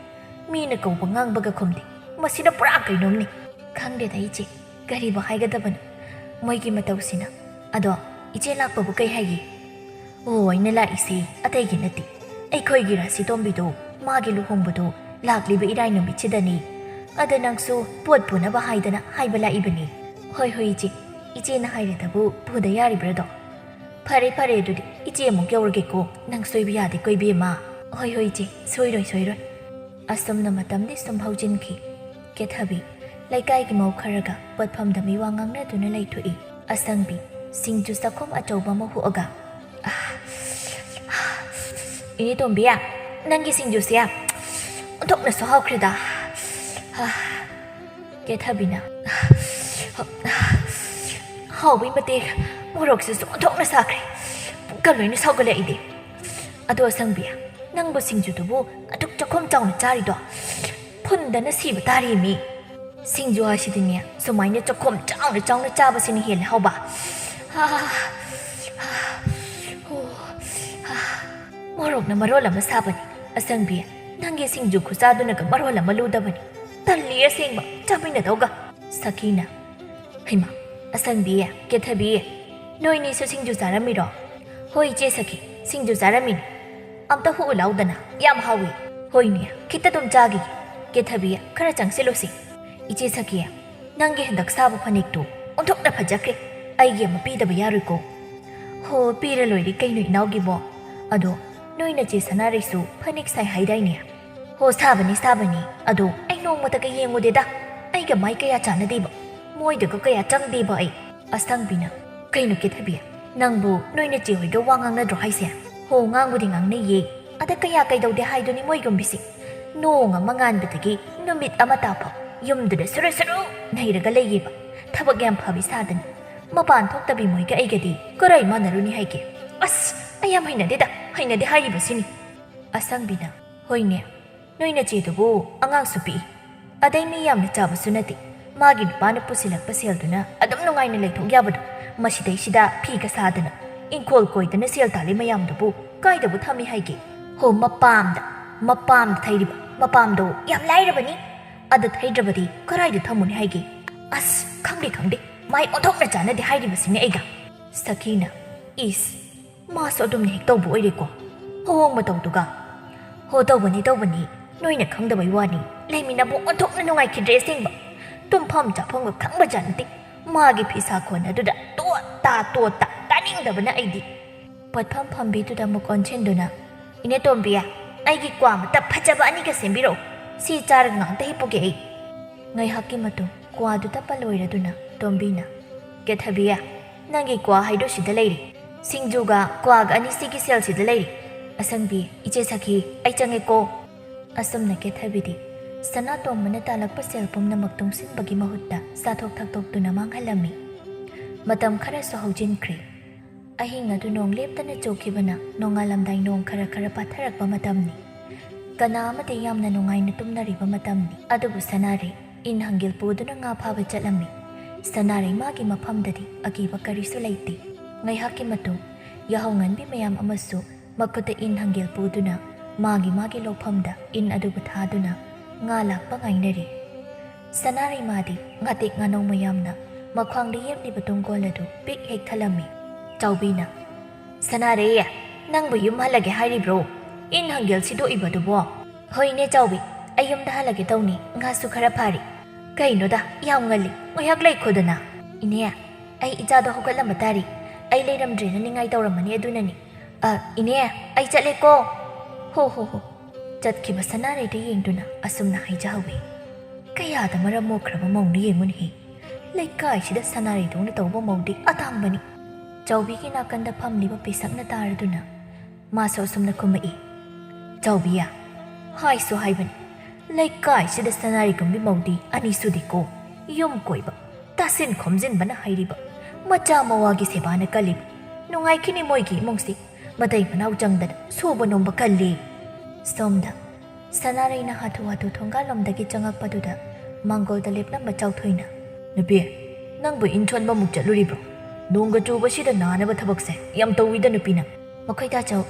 ꯃꯤꯅ ꯀꯧꯕ ꯉꯥꯡꯕꯒ ꯈꯨꯝꯗꯦ꯫ ꯃꯁꯤꯅ ꯄꯨꯔꯥ ꯀꯩꯅꯣꯝꯅꯤ꯫ ꯈꯪꯗꯦꯗ ꯏꯆꯦ, ꯀꯔꯤꯕꯨ ꯍꯥꯏꯒꯗꯕꯅꯣ ꯃꯣꯏꯒꯤ ꯃꯇꯧꯁꯤꯅ꯫ ꯑꯗꯣ ꯏꯆꯦ ꯂꯥꯛꯄꯕꯨ ꯀꯩ ꯍꯥꯏꯒꯦ?" "ꯑꯣ, ꯑꯩꯅ ꯂꯥꯛꯏꯁꯦ ꯑꯇꯩꯒꯤ ꯅꯠꯇꯦ꯫ ꯑꯩꯈꯣꯏꯒꯤ ꯔꯥꯁꯤ ꯇꯣꯝꯕꯤꯗꯣ, ꯃꯥꯒꯤ ꯂꯨꯍꯣꯡꯕꯗꯣ ꯂꯥꯛꯂꯤꯕ ꯏꯔꯥꯏ ꯅꯨꯃꯤꯠꯁꯤꯗꯅꯤ꯫ ꯑꯗ ꯅꯪꯁꯨ ꯄꯣꯠ ꯄꯨꯅꯕ ꯍꯥꯏꯗꯅ ꯍꯥꯏꯕ ꯂꯥꯛꯏꯕꯅꯤ꯫" "ꯍꯣꯏ, ꯍꯣꯏ ꯏꯆꯦ, ꯏꯆꯦꯅ ꯍꯥꯏꯔꯦꯗꯕꯨ ꯄꯨꯗ ꯌꯥꯔꯤꯕ꯭ꯔꯗꯣ?" "ꯐꯔꯦ, ꯐꯔꯦ, ꯑꯗꯨꯗꯤ ꯏꯆꯦ ꯑꯃꯨꯛ ꯌꯧꯔꯒꯦꯀꯣ꯫ ꯅꯪ ꯁꯣꯏꯕ ꯌꯥꯗꯦꯀꯣ ꯏꯕꯦꯝꯃ꯫" "ꯍꯣꯏ, ꯍꯣꯏ ꯏꯆꯦ, ꯁꯣꯏꯔꯣꯏ, ꯁꯣꯏꯔꯣꯏ꯫" ꯑꯁꯨꯝꯅ ꯃꯇꯝꯗꯤ ꯁꯨꯝ ꯍꯧꯖꯤꯟꯈꯤ꯫ ꯀꯦꯊꯕꯤ ꯂꯩꯀꯥꯏꯒꯤ ꯃꯧ ꯈꯔꯒ ꯄꯣꯠꯐꯝꯗ ꯃꯤꯋꯥ ꯉꯥꯡꯅꯗꯨꯅ ꯂꯩꯊꯣꯛꯏ꯫ ꯑꯁꯪꯕꯤ ꯁꯤꯡꯖꯨ ꯆꯥꯛꯈꯨꯝ ꯑꯆꯧꯕ ꯑꯃ ꯍꯨꯛꯑꯒ, "ꯑꯥ, ꯏꯅꯦ ꯇꯣꯝꯕꯤ, ꯅꯪꯒꯤ ꯁꯤꯡꯖꯨꯁꯦ ꯑꯣꯟꯊꯣꯛꯅꯁꯨ ꯍꯥꯎꯈ꯭ꯔꯦꯗ꯫" ꯀꯦꯊꯕꯤꯅ, "ꯍꯥꯎꯕꯩ ꯃꯇꯤꯛ ꯃꯣꯔꯣꯛꯁꯤꯁꯨ ꯑꯣꯟꯊꯣꯛꯅ ꯁꯥꯈ꯭ꯔꯦ꯫ ꯄꯨꯛꯀ ꯂꯣꯏꯅ ꯁꯧꯒꯠꯂꯛꯏꯗꯤ꯫ ꯑꯗꯣ ꯑꯁꯪꯕꯤ, ꯅꯪꯕꯨ ꯁꯤꯡꯖꯨꯗꯨꯕꯨ ꯑꯗꯨꯛ ꯆꯥꯛꯈꯨꯝ ꯆꯥꯎꯅ ꯆꯥꯔꯤꯗꯣ? ꯐꯨꯟꯗꯅ ꯁꯤꯕ ꯇꯥꯔꯦ ꯃꯤ꯫" "ꯁꯤꯡꯖꯨ ꯍꯥꯏꯁꯤꯗꯤꯅꯦ, ꯁꯨꯃꯥꯏꯅ ꯆꯥꯛꯈꯨꯝ ꯆꯥꯎꯅ ꯆꯥꯎꯅ ꯆꯥꯕꯁꯤꯅ ꯍꯦꯜꯂꯦ ꯍꯥꯎꯕ꯫" ꯑꯥ, ꯑꯥ, ꯑꯣ, ꯑꯥ, ꯃꯣꯔꯣꯛ ꯃꯣꯔꯣꯛꯅ ꯃꯔꯣꯜ ꯑꯃ ꯁꯥꯕꯅꯤ꯫ ꯑꯁꯪꯕꯤ, ꯅꯪꯒꯤ ꯁꯤꯡꯖꯨ ꯈꯨꯆꯥꯗꯨꯅꯒ ꯃꯔꯣꯜ ꯑꯃ ꯂꯨꯗꯕꯅꯤ꯫ ꯇꯜꯂꯤ ꯑꯁꯦꯡꯕ ꯆꯥꯃꯤꯟꯅꯗꯧꯒ꯫ ꯁꯈꯤꯅ, ꯍꯩꯃꯥ, ꯑꯁꯪꯕꯤ, ꯀꯦꯊꯕꯤ, ꯅꯣꯏꯅꯤꯁꯨ ꯁꯤꯡꯖꯨ ꯆꯥꯔꯝꯃꯤꯔꯣ? ꯍꯣꯏ ꯏꯆꯦ ꯁꯈꯤ, ꯁꯤꯡꯖꯨ ꯆꯥꯔꯝꯃꯤꯅꯤ꯫ ꯑꯝꯇ ꯍꯨꯛꯎ ꯂꯥꯎꯗꯅ, ꯌꯥꯝ ꯍꯥꯎꯏ꯫ ꯍꯣꯏꯅꯦ, ꯈꯤꯇ ꯑꯗꯨꯝ ꯆꯥꯈꯤꯒꯦ꯫ ꯀꯦꯊꯕꯤ, ꯈꯔ ꯆꯪꯁꯤꯜꯂꯨꯁꯤ꯫ ꯏꯆꯦ ꯁꯈꯤ, ꯅꯪꯒꯤ ꯍꯟꯗꯛ ꯁꯥꯕ ꯐꯅꯦꯛꯇꯨ ꯑꯣꯟꯊꯣꯛꯅ ꯐꯖꯈ꯭ꯔꯦ꯫ ꯑꯩꯒꯤ ꯑꯃ ꯄꯤꯗꯕ ꯌꯥꯔꯣꯏꯀꯣ꯫ ꯍꯣ, ꯄꯤꯔ ꯂꯣꯏꯔꯦ ꯀꯩꯅꯣ ꯏꯅꯥꯎꯒꯤꯕꯣ꯫ ꯑꯗꯣ ꯅꯣꯏ ꯅꯆꯦ ꯁꯅꯥꯔꯩꯁꯨ ꯐꯅꯦꯛ ꯁꯥꯏ ꯍꯥꯏꯗꯥꯏꯅꯦ? ꯍꯣ, ꯁꯥꯕꯅꯤ, ꯁꯥꯕꯅꯤ꯫ ꯑꯗꯣ ꯑꯩ ꯅꯣꯡꯃꯇꯒ ꯌꯦꯡꯉꯨꯗꯦꯗ꯫ ꯑꯩꯒ ꯃꯥꯏ ꯀꯌꯥ ꯆꯥꯟꯅꯗꯦꯕ꯫ ꯃꯣꯏꯗꯒ ꯀꯌꯥ ꯆꯪꯗꯦꯕ ꯑꯩ꯫ ꯑꯁꯪꯕꯤꯅ, ꯀꯩꯅꯣ ꯀꯦꯊꯕꯤ? ꯅꯪꯕꯨ ꯅꯣꯏ ꯅꯆꯦ ꯍꯣꯏꯒ ꯋꯥ ꯉꯥꯡꯅꯗ꯭ꯔꯣ ꯍꯥꯏꯁꯦ? ꯍꯣ, ꯉꯥꯡꯕꯨꯗꯤ ꯉꯥꯡꯅꯩꯌꯦ꯫ ꯑꯗ ꯀꯌꯥ ꯀꯩꯗꯧꯗꯦ ꯍꯥꯏꯗꯨꯅꯤ ꯃꯣꯏꯒꯨꯝꯕꯤꯁꯦ꯫ ꯅꯣꯡ ꯑꯃ ꯉꯥꯟꯕꯗꯒꯤ ꯅꯨꯃꯤꯠ ꯑꯃ ꯇꯥꯐꯥꯎ ꯌꯨꯝꯗꯨꯗ ꯁꯨꯔꯨ ꯁꯨꯔꯨ ꯅꯩꯔꯒ ꯂꯩꯌꯦꯕ꯫ ꯊꯕꯛ ꯌꯥꯝ ꯐꯕꯤ ꯁꯥꯗꯅ꯫ ꯃꯄꯥꯟ ꯊꯣꯛꯇꯕꯤ ꯃꯣꯏꯒ ꯑꯩꯒꯗꯤ ꯀꯔꯥꯏ ꯃꯥꯟꯅꯔꯨꯅꯤ ꯍꯥꯏꯒꯦ? ꯑꯁ, ꯑꯩ ꯌꯥꯝ ꯍꯩꯅꯗꯦꯗ, ꯍꯩꯅꯗꯦ ꯍꯥꯏꯔꯤꯕꯁꯤꯅꯤ꯫ ꯑꯁꯪꯕꯤꯅ, ꯍꯣꯏꯅꯦ, ꯅꯣꯏ ꯅꯆꯦꯗꯨꯕꯨ ꯑꯉꯥꯡꯁꯨ ꯄꯤꯛꯏ, ꯑꯗꯩ ꯃꯤ ꯌꯥꯝꯅ ꯆꯥꯕꯁꯨ ꯅꯠꯇꯦ꯫ ꯃꯥꯒꯤ ꯅꯨꯄꯥꯅ ꯄꯨꯁꯤꯜꯂꯛꯄ ꯁꯦꯜꯗꯨꯅ ꯑꯗꯨꯝ ꯅꯨꯡꯉꯥꯏꯅ ꯂꯩꯊꯣꯛ ꯌꯥꯕꯗꯣ꯫ ꯃꯁꯤꯗꯩꯁꯤꯗ ꯐꯤꯒ ꯁꯥꯗꯅ, ꯏꯪꯈꯣꯜ ꯀꯣꯏꯗꯅ ꯁꯦꯜ ꯇꯥꯜꯂꯤ ꯃꯌꯥꯝꯗꯨꯕꯨ ꯀꯥꯏꯗꯕꯨ ꯊꯝꯃꯤ ꯍꯥꯏꯒꯦ? ꯍꯣ, ꯃꯄꯥꯝꯗ, ꯃꯄꯥꯝꯗ ꯊꯩꯔꯤꯕ, ꯃꯄꯥꯝꯗꯣ ꯌꯥꯝ ꯂꯥꯏꯔꯕꯅꯤ꯫ ꯑꯗ ꯊꯩꯗ꯭ꯔꯕꯗꯤ ꯀꯔꯥꯏꯗ ꯊꯝꯃꯨꯅꯤ ꯍꯥꯏꯒꯦ? ꯑꯁ, ꯈꯪꯗꯦ, ꯈꯪꯗꯦ, ꯃꯥꯏ ꯑꯣꯟꯊꯣꯛꯅ ꯆꯥꯟꯅꯗꯦ ꯍꯥꯏꯔꯤꯕꯁꯤꯅꯦ ꯑꯩꯒ꯫ ꯁꯈꯤꯅ, ꯏꯁ, ꯃꯥꯁꯨ ꯑꯗꯨꯝꯅ ꯍꯦꯛ ꯇꯧꯕ ꯑꯣꯏꯔꯦꯀꯣ꯫ ꯃꯑꯣꯡ ꯃꯇꯧꯗꯨꯒ꯫ ꯍꯣ, ꯇꯧꯕꯅꯤ, ꯇꯧꯕꯅꯤ꯫ ꯅꯣꯏꯅ ꯈꯪꯗꯕꯩ ꯋꯥꯅꯤ꯫ ꯂꯩꯃꯤꯟꯅꯕ ꯑꯣꯟꯊꯣꯛꯅ ꯅꯨꯡꯉꯥꯏꯈꯤꯗ꯭ꯔꯦ ꯑꯁꯦꯡꯕ꯫ ꯇꯨꯝꯐꯝ ꯆꯥꯐꯝꯒ ꯈꯪꯕꯖꯥꯠ ꯅꯠꯇꯦ꯫ ꯃꯥꯒꯤ ꯐꯤꯁꯥ ꯈꯣꯟ ꯑꯗꯨꯗ ꯇꯣꯠ ꯇꯥ, ꯇꯣꯠ ꯇꯥ, ꯇꯥꯅꯤꯡꯗꯕꯅ ꯑꯩꯗꯤ꯫ ꯄꯣꯠꯐꯝ ꯐꯝꯕꯤꯗꯨꯗ ꯑꯃꯨꯛ ꯑꯣꯟꯁꯤꯟꯗꯨꯅ, "ꯏꯅꯦ ꯇꯣꯝꯕꯤ, ꯑꯩꯒꯤ ꯀ꯭ꯋꯥ ꯃꯇꯞ ꯐꯖꯕ ꯑꯅꯤꯒ ꯁꯦꯝꯕꯤꯔꯛꯎ꯫ ꯁꯤ ꯆꯥꯔꯒ ꯉꯥꯛꯇ ꯍꯤꯞꯄꯨꯒꯦ ꯑꯩ꯫" ꯉꯥꯏꯍꯥꯛꯀꯤ ꯃꯇꯨꯡ ꯀ꯭ꯋꯥꯗꯨ ꯇꯞꯄ ꯂꯣꯏꯔꯗꯨꯅ ꯇꯣꯝꯕꯤꯅ, "ꯀꯦꯊꯕꯤ, ꯅꯪꯒꯤ ꯀ꯭ꯋꯥ ꯍꯥꯏꯗꯣ ꯁꯤꯗ ꯂꯩꯔꯤ꯫ ꯁꯤꯡꯖꯨꯒ ꯀ꯭ꯋꯥꯒ ꯑꯅꯤꯁꯤꯒꯤ ꯁꯦꯜꯁꯤꯗ ꯂꯩꯔꯤ꯫" ꯑꯁꯪꯕꯤ, "ꯏꯆꯦ ꯁꯈꯤ, ꯑꯩ ꯆꯪꯉꯦꯀꯣ꯫" ꯑꯁꯨꯝꯅ ꯀꯦꯊꯕꯤꯗꯤ ꯁꯅꯥꯇꯣꯝꯕꯅ ꯇꯥꯜꯂꯛꯄ ꯁꯦꯜ ꯄꯨꯝꯅꯃꯛ ꯇꯨꯡꯁꯤꯟꯕꯒꯤ ꯃꯍꯨꯠꯇ ꯆꯥꯊꯣꯛ ꯊꯛꯇꯣꯛꯇꯨꯅ ꯃꯥꯡꯍꯜꯂꯝꯃꯤ꯫ ꯃꯇꯝ ꯈꯔꯁꯨ ꯍꯧꯖꯤꯟꯈ꯭ꯔꯦ꯫ ꯑꯍꯤꯡ ꯑꯗꯨ ꯅꯣꯡ ꯂꯦꯞꯇꯅ ꯆꯨꯈꯤꯕꯅ ꯅꯣꯡꯉꯥꯜꯂꯝꯗꯥꯏ ꯅꯣꯡ ꯈꯔ ꯈꯔ ꯄꯥꯊꯔꯛꯄ ꯃꯇꯝꯅꯤ꯫ ꯀꯅꯥ ꯑꯃꯗꯤ ꯌꯥꯝꯅ ꯅꯨꯡꯉꯥꯏꯅ ꯇꯨꯝꯅꯔꯤꯕ ꯃꯇꯝꯅꯤ꯫ ꯑꯗꯨꯕꯨ ꯁꯅꯥꯔꯩ ꯏꯟ ꯍꯪꯒꯤꯜ ꯄꯨꯗꯨꯅ ꯉꯥ ꯐꯥꯕ ꯆꯠꯂꯝꯃꯤ꯫ ꯁꯅꯥꯔꯩ ꯃꯥꯒꯤ ꯃꯐꯝꯗꯗꯤ ꯑꯀꯤꯕ ꯀꯔꯤꯁꯨ ꯂꯩꯇꯦ꯫ ꯉꯥꯏꯍꯥꯛꯀꯤ ꯃꯇꯨꯡ ꯌꯥꯍꯧ ꯉꯟꯕꯤ ꯃꯌꯥꯝ ꯑꯃꯁꯨ ꯃꯈꯨꯠꯇ ꯏꯟ ꯍꯪꯒꯦꯜ ꯄꯨꯗꯨꯅ ꯃꯥꯒꯤ ꯃꯥꯒꯤ ꯂꯣꯛꯐꯝꯗ ꯏꯟ ꯑꯗꯨꯕꯨ ꯊꯥꯗꯨꯅ ꯉꯥ ꯂꯥꯛꯄ ꯉꯥꯏꯅꯔꯤ꯫ ꯁꯅꯥꯔꯩꯃꯥꯗꯤ ꯉꯥꯇꯦꯛ ꯉꯥꯅꯧ ꯃꯌꯥꯝꯅ ꯃꯈ꯭ꯋꯥꯡꯗ ꯌꯦꯞꯂꯤꯕ ꯇꯨꯡꯒꯣꯜ ꯑꯗꯨ ꯄꯤꯛ ꯍꯦꯛ ꯊꯜꯂꯝꯃꯤ꯫ ꯆꯥꯎꯕꯤꯅ, "ꯁꯅꯥꯔꯩ, ꯅꯪꯕꯨ ꯌꯨꯝ ꯍꯜꯂꯒꯦ ꯍꯥꯏꯔꯤꯕ꯭ꯔꯣ? ꯏꯟ ꯍꯪꯒꯦꯜ ꯁꯤꯗꯣꯛꯏꯕꯗꯨꯕꯣ?" "ꯍꯣꯏꯅꯦ ꯆꯥꯎꯕꯤ, ꯑꯩ ꯌꯨꯝꯗ ꯍꯜꯂꯒꯦ ꯇꯧꯅꯤ, ꯉꯥꯁꯨ ꯈꯔ ꯐꯥꯔꯤ꯫" "ꯀꯩꯅꯣꯗ, ꯌꯥꯝ ꯉꯜꯂꯤ, ꯉꯥꯏꯍꯥꯛ ꯂꯩꯈꯣꯗꯅ꯫" "ꯏꯅꯦ, ꯑꯩ ꯏꯆꯥꯗꯣ ꯍꯧꯒꯠꯂꯝꯕ ꯇꯥꯔꯤ, ꯑꯩ ꯂꯩꯔꯝꯗ꯭ꯔꯦꯅ ꯅꯤꯡꯉꯥꯏ ꯇꯧꯔꯝꯃꯅꯤ ꯑꯗꯨꯅꯅꯤ꯫ ꯑ, ꯏꯅꯦ, ꯑꯩ ꯆꯠꯂꯦꯀꯣ꯫" "ꯍꯣ ꯍꯣ ꯍꯣ꯫" ꯆꯠꯈꯤꯕ ꯁꯅꯥꯔꯩꯗ ꯌꯦꯡꯗꯨꯅ ꯑꯁꯨꯝꯅ ꯍꯥꯏꯖꯍꯧꯏ꯫ ꯀꯌꯥꯗ ꯃꯔꯝ ꯃꯣꯛꯈ꯭ꯔꯕ ꯃꯧꯅꯤ ꯌꯦꯡꯉꯨꯅꯦꯍꯦ꯫ ꯂꯩꯀꯥꯏꯁꯤꯗ ꯁꯅꯥꯔꯩꯗꯧꯅ ꯇꯧꯕ ꯃꯧꯗꯤ ꯑꯇꯥꯡꯕꯅꯤ꯫ ꯆꯥꯎꯕꯤꯒꯤ ꯅꯥꯀꯟꯗ ꯐꯝꯂꯤꯕ ꯄꯤꯁꯛꯅ ꯇꯥꯔꯗꯨꯅ ꯃꯥꯁꯨ ꯑꯁꯨꯝꯅ ꯈꯨꯝꯃꯛꯏ꯫ "ꯆꯥꯎꯕꯤꯌꯥ, ꯍꯥꯏꯁꯨ ꯍꯥꯏꯕꯅꯤ, ꯂꯩꯀꯥꯏꯁꯤꯗ ꯁꯅꯥꯔꯩꯒꯨꯝꯕꯤ ꯃꯧꯗꯤ ꯑꯅꯤ ꯁꯨꯗꯦꯀꯣ꯫ ꯌꯨꯝ ꯀꯣꯏꯕ, ꯇꯥꯁꯤꯟ ꯈꯣꯝꯖꯤꯟꯕꯅ ꯍꯩꯔꯤꯕ, ꯃꯆꯥ ꯃꯋꯥꯒꯤ ꯁꯦꯕꯥꯅ ꯀꯜꯂꯤꯕ꯫ ꯅꯨꯡꯉꯥꯏꯈꯤꯅꯤ ꯃꯣꯏꯒꯤ ꯏꯃꯨꯡꯁꯤ꯫ ꯃꯇꯩ ꯃꯅꯥꯎ ꯆꯪꯗꯅ ꯁꯨꯕ ꯅꯣꯝꯕ ꯀꯜꯂꯤ꯫" ꯁꯣꯝꯗ ꯁꯅꯥꯔꯩꯅ ꯍꯥꯊꯨ ꯍꯥꯊꯨ ꯊꯣꯡꯒꯥꯜꯂꯣꯝꯗꯒꯤ ꯆꯪꯉꯛꯄꯗꯨꯗ ꯃꯥꯡꯒꯣꯜꯗ ꯂꯦꯞꯂꯝꯕ ꯆꯥꯎꯊꯣꯏꯅ, "ꯅꯨꯄꯤ, ꯅꯪꯕꯨ ꯏꯟ ꯁꯣꯟꯕꯃꯨꯛ ꯆꯠꯂꯨꯔꯤꯕ꯭ꯔꯣ? ꯅꯣꯡꯒ ꯆꯨꯕꯁꯤꯗ ꯅꯥꯅꯕ ꯊꯕꯛꯁꯦ ꯌꯥꯝ ꯇꯧꯋꯤꯗ ꯅꯨꯄꯤ ꯅꯪ꯫" "ꯃꯈꯣꯏ ꯇꯥꯆꯧ,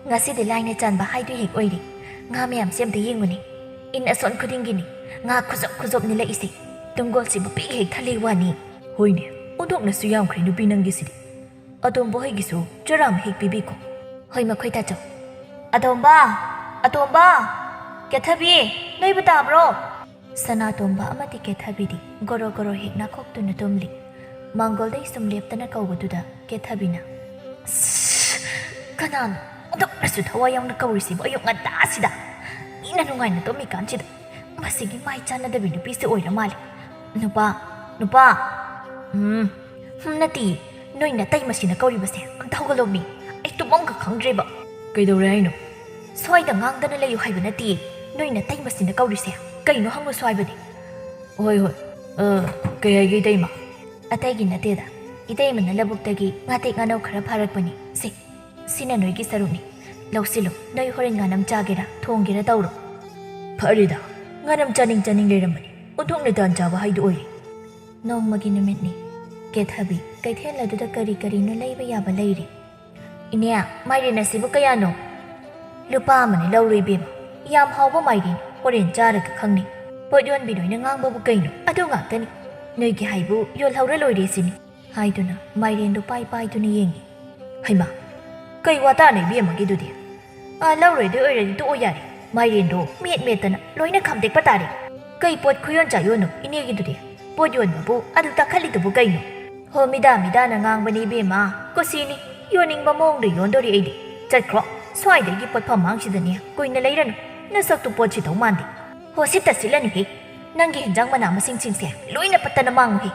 ꯉꯁꯤꯗꯤ ꯂꯥꯏꯅ ꯆꯥꯟꯕ ꯍꯥꯏꯗꯨ ꯍꯦꯛ ꯑꯣꯏꯔꯦ꯫ ꯉꯥ ꯃꯌꯥꯝꯁꯦ ꯑꯝꯇ ꯌꯦꯡꯉꯨꯅꯦ꯫ ꯏꯟ ꯑꯁꯣꯟ ꯈꯨꯗꯤꯡꯒꯤꯅꯤ ꯉꯥ ꯈꯨꯖꯣꯞ ꯈꯨꯖꯣꯞ ꯅꯤꯜꯂꯛꯏꯁꯦ꯫ ꯇꯨꯡꯒꯣꯜꯁꯤꯕꯨ ꯄꯤꯛ ꯍꯦꯛ ꯊꯜꯂꯤ ꯋꯥꯅꯤ꯫" "ꯍꯣꯏꯅꯦ, ꯑꯣꯟꯊꯣꯛꯅꯁꯨ ꯌꯥꯝꯈ꯭ꯔꯦ ꯅꯨꯄꯤ ꯅꯪꯒꯤꯁꯤꯗꯤ꯫ ꯑꯇꯣꯝꯕ ꯍꯣꯏꯒꯤꯁꯨ ꯆꯔꯥ ꯑꯃ ꯍꯦꯛ ꯄꯤꯕꯤꯈꯣ꯫" "ꯍꯣꯏ, ꯃꯈꯣꯏ ꯇꯥꯆꯧ꯫" "ꯑꯇꯣꯝꯕ! ꯑꯇꯣꯝꯕ! ꯀꯦꯊꯕꯤ! ꯅꯣꯏꯕꯨ ꯇꯥꯕ꯭ꯔꯣ?" ꯁꯅꯥꯇꯣꯝꯕ ꯑꯃꯗꯤ ꯀꯦꯊꯕꯤꯗꯤ ꯒꯣꯔꯣ ꯒꯣꯔꯣ ꯍꯦꯛ ꯅꯥꯈꯣꯛꯇꯨꯅ ꯇꯨꯝꯂꯤ꯫ ꯃꯥꯡꯒꯣꯜꯗꯩ ꯁꯨꯝ ꯂꯦꯞꯇꯅ ꯀꯧꯕꯗꯨꯗ ꯀꯦꯊꯕꯤꯅ, "ꯑꯁ, ꯀꯅꯥꯅꯣ ꯑꯗꯨꯛꯅꯁꯨ ꯊꯋꯥꯏ ꯌꯥꯎꯅ ꯀꯧꯔꯤꯁꯤꯕꯨ ꯑꯌꯨꯛ ꯉꯟꯇꯥꯁꯤꯗ? ꯃꯤꯅ ꯅꯨꯡꯉꯥꯏꯅ ꯇꯨꯝꯃꯤꯀꯥꯟꯁꯤꯗ꯫ ꯃꯁꯤꯒꯤ ꯃꯥꯏ ꯆꯥꯟꯅꯗꯕꯤ ꯅꯨꯄꯤꯁꯦ ꯑꯣꯏꯔ ꯃꯥꯜꯂꯦ꯫ ꯅꯨꯄꯥ, ꯅꯨꯄꯥ!" "ꯎꯝ, ꯍꯨꯝ, ꯅꯠꯇꯤꯌꯦ, ꯅꯣꯏ ꯅꯇꯩꯃꯁꯤꯅ ꯀꯧꯔꯤꯕꯁꯦ꯫ ꯑꯝꯇ ꯍꯧꯒꯠꯂꯣꯃꯤ, ꯑꯩ ꯇꯨꯝꯐꯝꯒ ꯈꯪꯗ꯭ꯔꯦꯕ꯫" "ꯀꯩꯗꯧꯔꯦ ꯍꯥꯏꯅꯣ?" "ꯁ꯭ꯋꯥꯏꯗ ꯉꯥꯡꯗꯅ ꯂꯩꯌꯨ ꯍꯥꯏꯕ ꯅꯠꯇꯤꯌꯦ, ꯅꯣꯏ ꯅꯇꯩꯃꯁꯤꯅ ꯀꯧꯔꯤꯁꯦ꯫ ꯀꯩꯅꯣ ꯍꯪꯉꯨꯁꯣ ꯍꯥꯏꯕꯅꯦ꯫" "ꯍꯣꯏ, ꯍꯣꯏ, ꯑ, ꯀꯩ ꯍꯥꯏꯒꯦ ꯏꯇꯩꯃ?" "ꯑꯇꯩꯒꯤ ꯅꯠꯇꯦꯗ, ꯏꯇꯩꯃꯅ ꯂꯧꯕꯨꯛꯇꯒꯤ ꯉꯥꯇꯦꯛ ꯉꯥꯅꯧ ꯈꯔ ꯐꯥꯔꯛꯄꯅꯤ꯫ ꯁꯦ, ꯁꯤꯅ ꯅꯣꯏꯒꯤ ꯁꯔꯨꯛꯅꯤ꯫ ꯂꯧꯁꯤꯜꯂꯨ, ꯅꯣꯏ ꯍꯣꯔꯦꯟ ꯉꯥꯅꯝ ꯆꯥꯒꯦꯔꯥ, ꯊꯣꯡꯒꯦꯔꯥ ꯇꯧꯔꯣ꯫" "ꯐꯔꯦꯗ, ꯉꯥꯅꯝ ꯆꯥꯅꯤꯡ ꯆꯥꯅꯤꯡ ꯂꯩꯔꯝꯕꯅꯤ, ꯑꯣꯟꯊꯣꯛꯅ ꯇꯥꯟ ꯆꯥꯕ ꯍꯥꯏꯗꯨ ꯑꯣꯏꯔꯦ꯫" ꯅꯣꯡꯃꯒꯤ ꯅꯨꯃꯤꯠꯅꯤ꯫ ꯀꯦꯊꯕꯤ ꯀꯩꯊꯦꯜ ꯑꯗꯨꯗ ꯀꯔꯤ ꯀꯔꯤꯅꯣ ꯂꯩꯕ ꯌꯥꯕ ꯂꯩꯔꯤ꯫ "ꯏꯅꯦ, ꯃꯥꯏꯔꯦꯟ ꯑꯁꯤꯕꯨ ꯀꯌꯥꯅꯣ?" "ꯂꯨꯄꯥ ꯑꯃꯅꯤ ꯂꯧꯔꯣ ꯏꯕꯦꯝꯃ, ꯌꯥꯝ ꯍꯥꯎꯕ ꯃꯥꯏꯔꯦꯟ, ꯍꯣꯔꯦꯟ ꯆꯥꯔꯒ ꯈꯪꯅꯤ꯫ ꯄꯣꯠ ꯌꯣꯟꯕꯤ ꯅꯣꯏꯅ ꯉꯥꯡꯕꯕꯨ ꯀꯩꯅꯣ? ꯑꯗꯨ ꯉꯥꯛꯇꯅꯤ꯫ ꯅꯣꯏꯒꯤ ꯍꯩꯕꯨ ꯌꯣꯜꯍꯧꯔ ꯂꯣꯏꯔꯦ ꯁꯤꯅꯤ," ꯍꯥꯏꯗꯨꯅ ꯃꯥꯏꯔꯦꯟꯗꯨ ꯄꯥꯏ ꯄꯥꯏꯗꯨꯅ ꯌꯦꯡꯉꯤ꯫ "ꯍꯩꯃꯥ, ꯀꯩ ꯋꯥ ꯇꯥꯅꯣ ꯏꯕꯦꯝꯃꯒꯤꯗꯨꯗꯤ? ꯑꯥ, ꯂꯧꯔꯣꯏꯗꯣꯏ ꯑꯣꯏꯔꯗꯤ ꯇꯣꯛꯑꯣ ꯌꯥꯔꯦ꯫ ꯃꯥꯏꯔꯦꯟꯗꯣ ꯃꯦꯠ ꯃꯦꯠꯇꯅ ꯂꯣꯏꯅ ꯈꯥꯝꯗꯦꯛꯄ ꯇꯥꯔꯦ꯫ ꯀꯩ ꯄꯣꯠ ꯈꯨꯌꯣꯟ ꯆꯥꯌꯣꯟꯅꯣ ꯏꯅꯦꯒꯤꯗꯨꯗꯤ? ꯄꯣꯠ ꯌꯣꯟꯕꯕꯨ ꯑꯗꯨ ꯇꯥꯈꯠꯂꯤꯗꯨꯕꯨ ꯀꯩꯅꯣ?" "ꯍꯣ, ꯃꯤꯗꯥ ꯃꯤꯗꯥꯅ ꯉꯥꯡꯕꯅꯤ ꯏꯕꯦꯝꯃ, ꯀꯨꯁꯤꯅꯤ꯫ ꯌꯣꯟꯅꯤꯡꯕ ꯃꯑꯣꯡꯗ ꯌꯣꯟꯗꯣꯔꯤ ꯑꯩꯗꯤ꯫ ꯆꯠꯈ꯭ꯔꯣ, ꯁ꯭ꯋꯥꯏꯗꯒꯤ ꯄꯣꯠꯐꯝ ꯃꯥꯡꯁꯤꯗꯅꯦ ꯀꯨꯏꯅ ꯂꯩꯔꯅꯨ꯫ ꯅꯁꯛꯇꯨ ꯄꯣꯠ ꯁꯤꯠꯇꯧ ꯃꯥꯟꯗꯦ꯫ ꯍꯣ, ꯁꯤꯠꯇ ꯁꯤꯠꯂꯅꯨꯍꯦ꯫ ꯅꯪꯒꯤ ꯍꯦꯟꯖꯥꯡ ꯃꯅꯥ ꯃꯁꯤꯡꯁꯤꯡꯁꯦ ꯂꯣꯏꯅ ꯄꯠꯇꯅ ꯃꯥꯡꯉꯨꯍꯦ꯫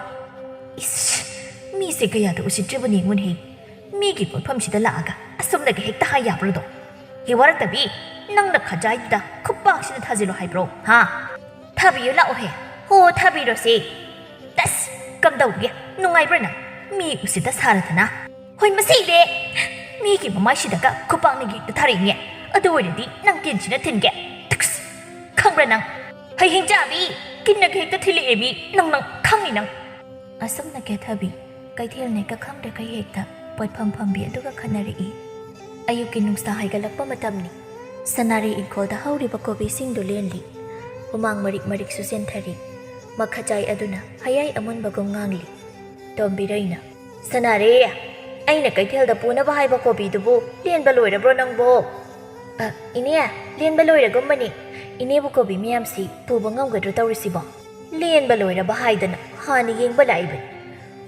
ꯏꯁ, ꯃꯤꯁꯦ ꯀꯌꯥꯗ ꯎꯁꯤꯠꯇ꯭ꯔꯤꯕꯅꯤ ꯌꯦꯡꯉꯨꯅꯦꯍꯦ꯫ ꯃꯤꯒꯤ ꯄꯣꯠꯐꯝꯁꯤꯗ ꯂꯥꯛꯑꯒ ꯑꯁꯨꯝꯅꯒ ꯍꯦꯛꯇ ꯍꯥꯏ ꯌꯥꯕ꯭ꯔꯗꯣ? ꯍꯦ ꯋꯥꯔꯛꯇꯕꯤ, ꯅꯪꯅ ꯈꯖꯥꯏꯗꯨꯗ ꯈꯨꯄꯥꯛꯁꯤꯅ ꯊꯥꯖꯤꯜꯂꯣ ꯍꯥꯏꯕ꯭ꯔꯣ, ꯍꯥ? ꯊꯥꯕꯤꯌꯨ ꯂꯥꯛꯑꯣꯍꯦ꯫ ꯍꯣ, ꯊꯥꯕꯤꯔꯣꯁꯦ꯫ ꯇꯁ! ꯀꯝꯗꯧꯒꯦ? ꯅꯨꯡꯉꯥꯏꯕ꯭ꯔꯥ ꯅꯪ? ꯃꯤ ꯎꯁꯤꯠꯇ ꯁꯥꯔꯗꯅ꯫ ꯍꯣꯏ, ꯃꯁꯤꯗꯤ! ꯃꯤꯒꯤ ꯃꯃꯥꯏꯁꯤꯗꯒ ꯈꯨꯄꯥꯛꯅ ꯍꯦꯛꯇ ꯊꯥꯔꯛꯏꯅꯦ꯫ ꯑꯗꯨ ꯑꯣꯏꯔꯗꯤ ꯅꯪ ꯀꯤꯟꯁꯤꯅ ꯊꯤꯟꯒꯦ꯫ ꯇꯛꯁ! ꯈꯪꯕ꯭ꯔꯥ ꯅꯪ? ꯍꯩ ꯍꯦꯡꯆꯥꯕꯤ! ꯀꯤꯟꯅꯒ ꯍꯦꯛꯇ ꯊꯤꯜꯂꯛꯑꯦ ꯃꯤ꯫ ꯅꯪ, ꯅꯪ ꯈꯪꯅꯤ ꯅꯪ꯫ ꯑꯁꯨꯝꯅ ꯀꯦꯊꯕꯤ ꯀꯩꯊꯦꯜ ꯅꯦꯛꯀ ꯈꯪꯗ꯭ꯔꯈꯩ ꯍꯦꯛꯇ ꯄꯣꯠꯐꯝ ꯐꯝꯕꯤ ꯑꯗꯨꯒ ꯈꯟꯅꯔꯛꯏ꯫ ꯑꯌꯨꯛꯀꯤ ꯅꯨꯡꯁꯥ ꯍꯥꯏꯒꯠꯂꯛꯄ ꯃꯇꯝꯅꯤ꯫ ꯁꯅꯥꯔꯩ ꯏꯪꯈꯣꯜꯗ ꯍꯧꯔꯤꯕ ꯀꯣꯕꯤꯁꯤꯡꯗꯨ ꯂꯦꯟꯂꯤ꯫ ꯍꯨꯃꯥꯡ ꯃꯔꯤꯛ ꯃꯔꯤꯛꯁꯨ ꯆꯦꯟꯊꯔꯤ꯫ ꯃꯈꯖꯥꯏ ꯑꯗꯨꯅ ꯍꯌꯥꯏ ꯑꯃꯨꯟꯕꯒꯨꯝ ꯉꯥꯡꯂꯤ꯫ ꯇꯣꯝꯕꯤꯔꯩꯅ, "ꯁꯅꯥꯔꯩ, ꯑꯩꯅ ꯀꯩꯊꯦꯜꯗ ꯄꯨꯅꯕ ꯍꯥꯏꯕ ꯀꯣꯕꯤꯗꯨꯕꯨ ꯂꯦꯟꯕ ꯂꯣꯏꯔꯕ꯭ꯔꯣ ꯅꯪꯕꯣ?" "ꯑ, ꯏꯅꯦ, ꯂꯦꯟꯕ ꯂꯣꯏꯔꯒꯨꯝꯕꯅꯤ꯫ ꯏꯅꯦꯕꯨ ꯀꯣꯕꯤ ꯃꯌꯥꯝꯁꯤ ꯄꯨꯕ ꯉꯝꯒꯗ꯭ꯔꯣ ꯇꯧꯔꯤꯁꯤꯕꯣ?" "ꯂꯦꯟꯕ ꯂꯣꯏꯔꯕ ꯍꯥꯏꯗꯅ ꯍꯥꯟꯅ ꯌꯦꯡꯕ ꯂꯥꯛꯏꯕꯅꯤ꯫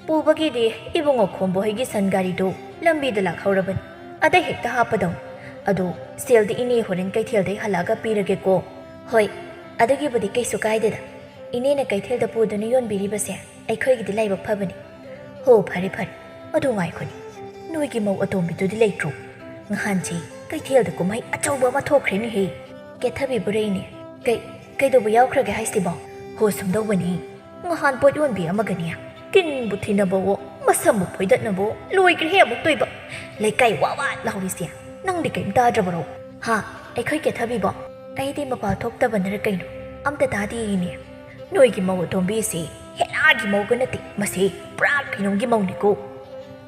ꯄꯨꯕꯒꯤꯗꯤ ꯏꯕꯨꯡꯉꯣ ꯈꯣꯝꯕꯣ ꯍꯣꯏꯒꯤ ꯁꯟ ꯒꯥꯔꯤꯗꯨ ꯂꯝꯕꯤꯗ ꯂꯥꯛꯍꯧꯔꯕꯅꯤ꯫ ꯑꯗꯩ ꯍꯦꯛꯇ ꯍꯥꯞꯄꯗꯧꯅꯤ꯫ ꯑꯗꯣ ꯁꯦꯜꯗꯤ ꯏꯅꯦ ꯍꯣꯔꯦꯟ ꯀꯩꯊꯦꯜꯗꯩ ꯍꯜꯂꯛꯑꯒ ꯄꯤꯔꯒꯦꯀꯣ?" "ꯍꯣꯏ, ꯑꯗꯨꯒꯤꯕꯨꯗꯤ ꯀꯩꯁꯨ ꯀꯥꯏꯗꯦꯗ꯫ ꯏꯅꯦꯅ ꯀꯩꯊꯦꯜꯗ ꯄꯨꯗꯨꯅ ꯌꯣꯟꯕꯤꯔꯤꯕꯁꯦ ꯑꯩꯈꯣꯏꯒꯤꯗꯤ ꯂꯥꯏꯕꯛ ꯐꯕꯅꯤ꯫ ꯍꯣ, ꯐꯔꯦ ꯐꯔꯦ꯫ ꯑꯗꯨ ꯉꯥꯏꯈꯣꯅꯦ, ꯅꯣꯏꯒꯤ ꯃꯧ ꯑꯇꯣꯝꯕꯤꯗꯨꯗꯤ ꯂꯩꯇ꯭ꯔꯣ? ꯉꯍꯥꯟꯁꯦ ꯀꯩꯊꯦꯜꯗ ꯀꯨꯝꯍꯩ ꯑꯆꯧꯕ ꯑꯃ ꯊꯣꯛꯈ꯭ꯔꯦꯅꯦꯍꯦ꯫ ꯀꯦꯊꯕꯤ ꯕꯨꯔꯩꯅꯦ꯫ ꯀꯩ, ꯀꯩꯗꯧꯕ ꯌꯥꯎꯈ꯭ꯔꯒꯦ ꯍꯥꯏꯁꯤꯕꯣ?" "ꯍꯣ, ꯁꯨꯝꯗꯧꯕꯅꯤ꯫ ꯉꯍꯥꯟ ꯄꯣꯠ ꯌꯣꯟꯕꯤ ꯑꯃꯒꯅꯦ, ꯀꯤꯟꯕꯨ ꯊꯤꯅꯕꯋꯣ, ꯃꯁꯝꯕꯨ ꯐꯣꯏꯗꯠꯅꯕꯋꯣ, ꯂꯣꯏꯈ꯭ꯔꯦꯍꯦ ꯑꯃꯨꯛꯇꯣꯏꯕ꯫ ꯂꯩꯀꯥꯏ ꯋꯥ ꯋꯥ ꯂꯥꯎꯔꯤꯁꯦ꯫ ꯅꯪꯗꯤ ꯀꯩꯝ ꯇꯥꯗ꯭ꯔꯕꯔꯣ? ꯍꯥ, ꯑꯩꯈꯣꯏ ꯀꯦꯊꯕꯤꯕꯣ?" "ꯑꯩꯗꯤ ꯃꯄꯥꯜ ꯊꯣꯛꯇꯕꯅꯔ ꯀꯩꯅꯣ, ꯑꯝꯇ ꯇꯥꯗꯦ ꯏꯅꯦ꯫ ꯅꯣꯏꯒꯤ ꯃꯧ ꯑꯇꯣꯝꯕꯤꯁꯤ ꯍꯦꯔꯥꯒꯤ ꯃꯧꯒ ꯅꯠꯇꯦ, ꯃꯁꯤ ꯄꯨꯔꯥ ꯀꯩꯅꯣꯝꯒꯤ ꯃꯧꯅꯤꯀꯣ꯫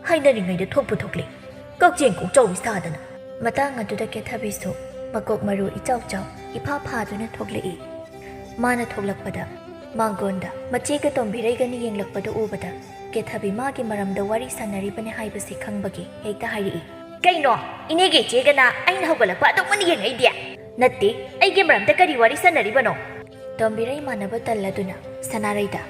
ꯍꯥꯏꯅꯔꯤꯉꯩꯗ ꯊꯣꯛꯄꯨ ꯊꯣꯛꯂꯦ꯫ ꯀꯛꯆꯦꯡ ꯀꯣꯛꯆꯧꯕꯤ ꯁꯥꯗꯅ꯫ ꯃꯇꯥꯡ ꯑꯗꯨꯗ ꯀꯦꯊꯕꯤꯁꯨ ꯃꯀꯣꯛ ꯃꯔꯨ ꯏꯆꯥꯎ ꯆꯥꯎ ꯏꯐꯥ ꯐꯥꯗꯨꯅ ꯊꯣꯛꯂꯛꯏ꯫ ꯃꯥꯅ ꯊꯣꯛꯂꯛꯄꯗ ꯃꯥꯡꯒꯣꯟꯗ ꯃꯆꯦꯒ ꯇꯣꯝꯕꯤꯔꯩꯒꯅꯤ ꯌꯦꯡꯂꯛꯄꯗꯨ ꯎꯕꯗ ꯀꯦꯊꯕꯤ ꯃꯥꯒꯤ ꯃꯔꯝꯗ ꯋꯥꯔꯤ ꯁꯥꯟꯅꯔꯤꯕꯅꯤ ꯍꯥꯏꯕꯁꯤ ꯈꯪꯕꯒꯤ ꯍꯦꯛꯇ ꯍꯥꯏꯔꯛꯏ꯫ "ꯀꯩꯅꯣ? ꯏꯅꯦꯒ ꯏꯆꯦꯒꯅ ꯑꯩꯅ ꯍꯧꯒꯠꯂꯛꯄ ꯑꯗꯨꯝ ꯃꯨꯟꯅ ꯌꯦꯡꯉꯛꯏꯗꯤ?" "ꯅꯠꯇꯦ, ꯑꯩꯒꯤ ꯃꯔꯝꯗ ꯀꯔꯤ ꯋꯥꯔꯤ ꯁꯥꯟꯅꯔꯤꯕꯅꯣ?" ꯇꯣꯝꯕꯤꯔꯩ ꯃꯥꯟꯅꯕ ꯇꯜꯂꯗꯨꯅ ꯁꯅꯥꯔꯩꯗ,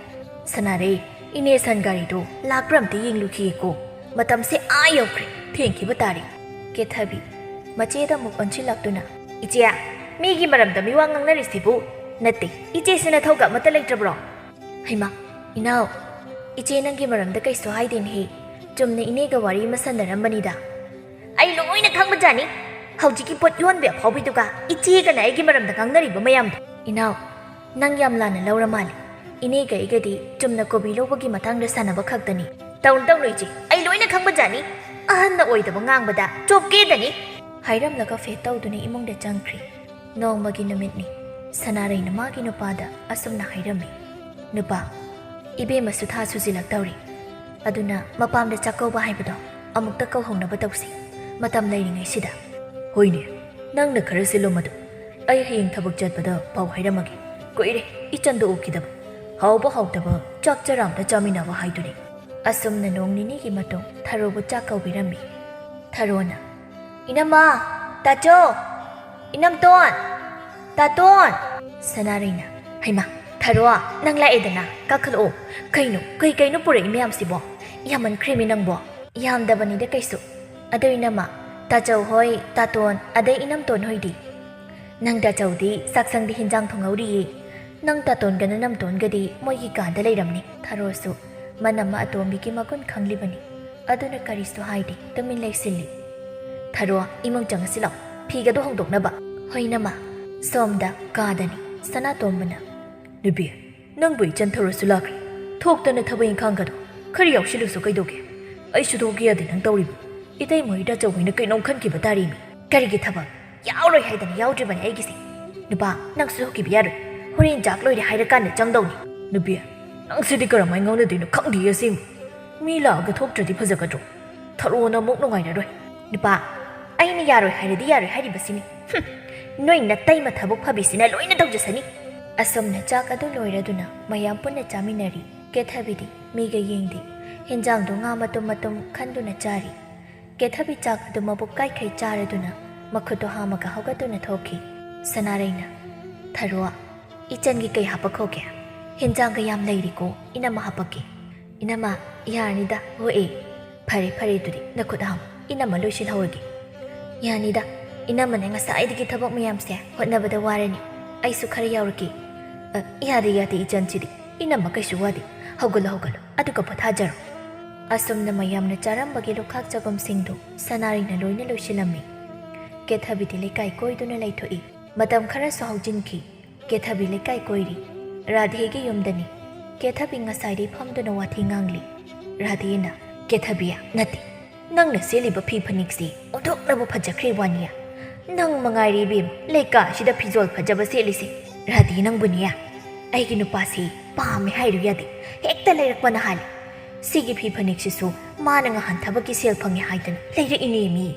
"ꯁꯅꯥꯔꯩ, ꯏꯅꯦ ꯁꯟ ꯒꯥꯔꯤꯗꯣ ꯂꯥꯛꯄ꯭ꯔꯥ ꯑꯝꯇ ꯌꯦꯡꯂꯨꯈꯤꯒꯦꯀꯣ, ꯃꯇꯝꯁꯦ ꯑꯥ ꯌꯧꯈ꯭ꯔꯦ, ꯊꯦꯡꯈꯤꯕ ꯇꯥꯔꯦ꯫" ꯀꯦꯊꯕꯤ ꯃꯆꯦꯗ ꯑꯃꯨꯛ ꯑꯣꯟꯁꯤꯜꯂꯛꯇꯨꯅ, "ꯏꯆꯦ, ꯃꯤꯒꯤ ꯃꯔꯝꯗ ꯃꯤꯋꯥ ꯉꯥꯡꯅꯔꯤꯁꯤꯕꯨ? ꯅꯠꯇꯦ, ꯏꯆꯦꯁꯤ ꯅꯊꯧꯒ ꯑꯃꯠꯇ ꯂꯩꯇ꯭ꯔꯕ꯭ꯔꯣ?" "ꯍꯩꯃꯥ, ꯏꯅꯥꯎ, ꯏꯆꯦ ꯅꯪꯒꯤ ꯃꯔꯝꯗ ꯀꯩꯁꯨ ꯍꯥꯏꯗꯦꯅꯦꯍꯦ, ꯆꯨꯝꯅ ꯏꯅꯦꯒ ꯋꯥꯔꯤ ꯑꯃ ꯁꯥꯟꯅꯔꯝꯕꯅꯤꯗ꯫" "ꯑꯩ ꯂꯣꯏꯅ ꯈꯪꯕꯖꯥꯠꯅꯤ꯫ ꯍꯧꯖꯤꯛꯀꯤ ꯄꯣꯠ ꯌꯣꯟꯕꯤ ꯑꯐꯥꯎꯕꯤꯗꯨꯒ ꯏꯆꯦꯒꯅ ꯑꯩꯒꯤ ꯃꯔꯝꯗ ꯉꯥꯡꯅꯔꯤꯕ ꯃꯌꯥꯝꯗꯣ꯫" "ꯏꯅꯥꯎ, ꯅꯪ ꯌꯥꯝ ꯂꯥꯟꯅ ꯂꯧꯔ ꯃꯥꯜꯂꯦ꯫ ꯏꯅꯦꯒ ꯑꯩꯒꯗꯤ ꯆꯨꯝꯅ ꯀꯣꯕꯤ ꯂꯧꯕꯒꯤ ꯃꯇꯥꯡꯗ ꯁꯥꯟꯅꯕ ꯈꯛꯇꯅꯤ꯫" "ꯇꯧꯅꯨ, ꯇꯧꯅꯨ ꯏꯆꯦ, ꯑꯩ ꯂꯣꯏꯅ ꯈꯪꯕꯖꯥꯠꯅꯤ꯫ ꯑꯍꯟꯅ ꯑꯣꯏꯗꯕ ꯉꯥꯡꯕꯗ ꯆꯣꯞꯀꯦꯗꯅꯤ꯫" ꯍꯥꯏꯔꯝꯂꯒ ꯐꯦꯠ ꯇꯧꯗꯨꯅ ꯏꯃꯨꯡꯗ ꯆꯪꯈ꯭ꯔꯤ꯫ ꯅꯣꯡꯃꯒꯤ ꯅꯨꯃꯤꯠꯅꯤ꯫ ꯁꯅꯥꯔꯩꯅ ꯃꯥꯒꯤ ꯅꯨꯄꯥꯗ ꯑꯁꯨꯝꯅ ꯍꯥꯏꯔꯝꯃꯤ, "ꯅꯨꯄꯥ, ꯏꯕꯦꯝꯃꯁꯨ ꯊꯥ ꯁꯨꯖꯤꯜꯂꯛꯇꯧꯔꯤ꯫ ꯑꯗꯨꯅ ꯃꯄꯥꯝꯗ ꯆꯥꯛꯀꯧꯕ ꯍꯥꯏꯕꯗꯣ ꯑꯃꯨꯛꯇ ꯀꯧꯍꯧꯅꯕ ꯇꯧꯁꯤ, ꯃꯇꯝ ꯂꯩꯔꯤꯉꯩꯁꯤꯗ꯫" "ꯍꯣꯏꯅꯦ, ꯅꯪꯅ ꯈꯔ ꯁꯤꯜꯂꯣ ꯃꯗꯨ꯫ ꯑꯩ ꯍꯌꯦꯡ ꯊꯕꯛ ꯆꯠꯄꯗ ꯄꯥꯎ ꯍꯥꯏꯔꯝꯃꯒꯦ꯫ ꯀꯨꯏꯔꯦ ꯏꯆꯟꯗꯣ ꯎꯈꯤꯗꯕ꯫ ꯍꯥꯎꯕ ꯍꯥꯎꯇꯕ ꯆꯥꯛ ꯆꯔꯥ ꯑꯃꯗ ꯆꯥꯃꯤꯟꯅꯕ ꯍꯥꯏꯗꯨꯅꯤ꯫" ꯑꯁꯨꯝꯅ ꯅꯣꯡ ꯅꯤꯅꯤꯒꯤ ꯃꯇꯨꯡ ꯊꯔꯣꯕꯨ ꯆꯥꯛ ꯀꯧꯕꯤꯔꯝꯃꯤ꯫ ꯊꯔꯣꯅ, "ꯏꯅꯝꯃ, ꯇꯥꯆꯧ, ꯏꯅꯝꯇꯣꯟ, ꯇꯥꯇꯣꯟ!" ꯁꯅꯥꯔꯩꯅ, "ꯍꯩꯃꯥ, ꯊꯔꯣ, ꯅꯪ ꯂꯥꯛꯑꯦꯗꯅ, ꯀꯥꯈꯠꯂꯛꯑꯣ꯫ ꯀꯩꯅꯣ, ꯀꯩ ꯀꯩꯅꯣ ꯄꯨꯔꯛꯏ ꯃꯌꯥꯝꯁꯤꯕꯣ? ꯌꯥꯝꯃꯟꯈ꯭ꯔꯦꯃꯤ ꯅꯪꯕꯣ꯫" "ꯌꯥꯝꯗꯕꯅꯤꯗ ꯀꯩꯁꯨ꯫ ꯑꯗꯣ ꯏꯅꯝꯃ, ꯇꯥꯆꯧ ꯍꯣꯏ, ꯇꯥꯇꯣꯟ, ꯑꯗꯩ ꯏꯅꯝꯇꯣꯟ ꯍꯣꯏꯗꯤ?" "ꯅꯪ ꯇꯥꯆꯧꯗꯤ ꯆꯥꯛꯁꯪꯗ ꯍꯤꯟꯖꯥꯡ ꯊꯣꯡꯍꯧꯔꯤꯌꯦ꯫ ꯅꯪ ꯇꯥꯇꯣꯟꯒ ꯅꯅꯝꯇꯣꯟꯒꯗꯤ ꯃꯣꯏꯒꯤ ꯀꯥꯗ ꯂꯩꯔꯝꯅꯤ꯫" ꯊꯔꯣꯁꯨ ꯃꯅꯝꯃ ꯑꯇꯣꯝꯕꯤꯒꯤ ꯃꯒꯨꯟ ꯈꯪꯂꯤꯕꯅꯤ꯫ ꯑꯗꯨꯅ ꯀꯔꯤꯁꯨ ꯍꯥꯏꯗꯦ, ꯇꯨꯃꯤꯟ ꯂꯩꯁꯤꯜꯂꯤ꯫ "ꯊꯔꯣ, ꯏꯃꯨꯡ ꯆꯪꯉꯁꯤ ꯂꯥꯎ, ꯐꯤꯒꯗꯣ ꯍꯣꯡꯗꯣꯛꯅꯕ꯫" "ꯍꯣꯏ ꯏꯅꯝꯃ꯫" ꯁꯣꯝꯗ ꯀꯥꯗꯅꯤ꯫ ꯁꯅꯥꯇꯣꯝꯕꯅ, "ꯅꯨꯄꯤ, ꯅꯪꯕꯨ ꯏꯆꯟ ꯊꯔꯣꯁꯨ ꯂꯥꯛꯈ꯭ꯔꯦ꯫ ꯊꯣꯛꯇꯅ ꯊꯕꯛ ꯏꯪꯈꯥꯡꯒꯗꯣ ꯈꯔ ꯌꯥꯎꯁꯤꯜꯂꯨꯁꯨ ꯀꯩꯗꯧꯒꯦ? ꯑꯩꯁꯨ ꯊꯣꯛꯀꯦ ꯌꯥꯗꯦ ꯅꯪ ꯇꯧꯔꯤꯕ꯫ ꯏꯇꯩꯃ ꯍꯣꯏ ꯇꯥꯆꯧ ꯍꯣꯏꯅ ꯀꯩꯅꯣꯝ ꯈꯟꯈꯤꯕ ꯇꯥꯔꯦꯃꯤ꯫" "ꯀꯔꯤꯒꯤ ꯊꯕꯛ? ꯌꯥꯎꯔꯣꯏ ꯍꯥꯏꯗꯅ ꯌꯥꯎꯗ꯭ꯔꯤꯕꯅꯦ ꯑꯩꯒꯤꯁꯦ꯫" "ꯅꯨꯄꯥ, ꯅꯪꯁꯨ ꯊꯣꯛꯈꯤꯕ ꯌꯥꯔꯣꯏ꯫ ꯍꯣꯔꯦꯟ ꯆꯥꯛ ꯂꯣꯏꯔꯦ ꯍꯥꯏꯔꯀꯥꯟꯗ ꯆꯪꯗꯧꯅꯤ꯫" "ꯅꯨꯄꯤ, ꯅꯪꯁꯤꯗꯤ ꯀꯔꯝꯍꯥꯏꯅ ꯉꯥꯡꯅꯗꯣꯏꯅꯣ ꯈꯪꯗꯦ ꯑꯁꯦꯡꯕ꯫ ꯃꯤ ꯂꯥꯛꯑꯒ ꯊꯣꯛꯇ꯭ꯔꯗꯤ ꯐꯖꯒꯗ꯭ꯔꯣ? ꯊꯔꯣꯅ ꯑꯃꯨꯛ ꯅꯨꯡꯉꯥꯏꯔꯔꯣꯏ꯫" "ꯅꯨꯄꯥ, ꯑꯩꯅ ꯌꯥꯔꯣꯏ ꯍꯥꯏꯔꯗꯤ ꯌꯥꯔꯣꯏ ꯍꯥꯏꯔꯤꯕꯁꯤꯅꯤ꯫ ꯍꯨꯝ, ꯅꯣꯏ ꯅꯇꯩꯃ ꯊꯕꯛ ꯐꯕꯤꯁꯤꯅ ꯂꯣꯏꯅ ꯇꯧꯖꯁꯅꯤ"꯫ ꯑꯁꯨꯝꯅ ꯆꯥꯛ ꯑꯗꯨ ꯂꯣꯏꯔꯗꯨꯅ ꯃꯌꯥꯝ ꯄꯨꯟꯅ ꯆꯥꯃꯤꯟꯅꯔꯤ꯫ ꯀꯦꯊꯕꯤꯗꯤ ꯃꯤꯒ ꯌꯦꯡꯗꯦ꯫ ꯍꯦꯟꯖꯥꯡꯗꯣ ꯉꯥ ꯃꯇꯨꯝ ꯃꯇꯨꯝ ꯈꯟꯗꯨꯅ ꯆꯥꯔꯤ꯫ ꯀꯦꯊꯕꯤ ꯆꯥꯛ ꯑꯗꯨ ꯃꯕꯨꯛ ꯀꯥꯏꯈꯩ ꯆꯥꯔꯗꯨꯅ ꯃꯈꯨꯠꯇꯣ ꯍꯥꯝꯃꯒ ꯍꯧꯒꯠꯇꯨꯅ ꯊꯣꯛꯈꯤ꯫ ꯁꯅꯥꯔꯩꯅ, "ꯊꯔꯣ, ꯏꯆꯟꯒꯤ ꯀꯩ ꯍꯥꯄꯛꯈꯣꯒꯦ? ꯍꯦꯟꯖꯥꯡꯒ ꯌꯥꯝ ꯂꯩꯔꯤꯀꯣ, ꯏꯅꯝꯃ ꯍꯥꯄꯛꯀꯦ"꯫ "ꯏꯅꯝꯃ, ꯌꯥꯔꯅꯤꯗ, ꯍꯣꯏ ꯑꯦ"꯫ "ꯐꯔꯦ ꯐꯔꯦ, ꯑꯗꯨꯗꯤ ꯅꯈꯨꯠ ꯍꯥꯝꯃꯨ, ꯏꯅꯝꯃ ꯂꯣꯏꯁꯤꯜꯍꯧꯔꯒꯦ"꯫ "ꯌꯥꯅꯤꯗ, ꯏꯅꯝꯃꯅ ꯉꯁꯥꯏꯗꯒꯤ ꯊꯕꯛ ꯃꯌꯥꯝꯁꯦ ꯍꯣꯠꯅꯕꯗ ꯋꯥꯔꯅꯤ, ꯑꯩꯁꯨ ꯈꯔ ꯌꯥꯎꯔꯛꯀꯦ"꯫ "ꯑ, ꯌꯥꯗꯦ ꯌꯥꯗꯦ, ꯏꯆꯟꯁꯤꯗꯤ, ꯏꯅꯝꯃ ꯀꯩꯁꯨ ꯋꯥꯗꯦ, ꯍꯧꯒꯠꯂꯣ ꯍꯧꯒꯠꯂꯣ, ꯑꯗꯨꯒ ꯄꯣꯊꯥꯖꯔꯣ"꯫ ꯑꯁꯨꯝꯅ ꯃꯌꯥꯝꯅ ꯆꯥꯔꯝꯕꯒꯤ ꯂꯨꯈꯥꯛ ꯆꯒꯨꯝꯁꯤꯡꯗꯨ ꯁꯅꯥꯔꯩꯅ ꯂꯣꯏꯅ ꯂꯣꯏꯁꯤꯜꯂꯝꯃꯤ꯫ ꯀꯦꯊꯕꯤꯗꯤ ꯂꯩꯀꯥꯏ ꯀꯣꯏꯗꯨꯅ ꯂꯩꯊꯣꯛꯏ꯫ ꯃꯇꯝ ꯈꯔꯁꯨ ꯍꯧꯖꯤꯟꯈꯤ꯫ ꯀꯦꯊꯕꯤ ꯂꯩꯀꯥꯏ ꯀꯣꯏꯔꯤ꯫ ꯔꯥꯙꯦꯒꯤ ꯌꯨꯝꯗꯅꯤ꯫ ꯀꯦꯊꯕꯤ ꯉꯁꯥꯏꯗꯩ ꯐꯝꯗꯨꯅ ꯋꯥꯊꯤ ꯉꯥꯡꯂꯤ꯫ ꯔꯥꯙꯦꯅ, "ꯀꯦꯊꯕꯤ, ꯅꯠꯇꯦ, ꯅꯪꯅ ꯁꯦꯠꯂꯤꯕ ꯐꯤ ꯐꯅꯦꯛꯁꯤ ꯑꯣꯟꯊꯣꯛꯅꯕꯨ ꯐꯖꯈ꯭ꯔꯦ ꯋꯥꯅꯤꯌꯥ꯫ ꯅꯪ ꯃꯉꯥꯏꯔꯦ ꯏꯕꯦꯝ, ꯂꯩꯀꯥꯏꯁꯤꯗ ꯐꯤꯖꯣꯜ ꯐꯖꯕ ꯁꯦꯠꯂꯤꯁꯦ"꯫ "ꯔꯥꯙꯦ, ꯅꯪꯕꯨꯅꯦ, ꯑꯩꯒꯤ ꯅꯨꯄꯥꯁꯤ ꯄꯥꯝꯃꯦ ꯍꯥꯏꯔꯨ ꯌꯥꯗꯦ, ꯍꯦꯛꯇ ꯂꯩꯔꯛꯄꯅ ꯍꯥꯜꯂꯤ꯫ ꯁꯤꯒꯤ ꯐꯤ ꯐꯅꯦꯛꯁꯤꯁꯨ ꯃꯥꯅ ꯉꯍꯥꯟ ꯊꯕꯛꯀꯤ ꯁꯦꯜ ꯐꯪꯉꯦ ꯍꯥꯏꯗꯅ ꯂꯩꯔꯛꯏꯅꯦꯃꯤ"꯫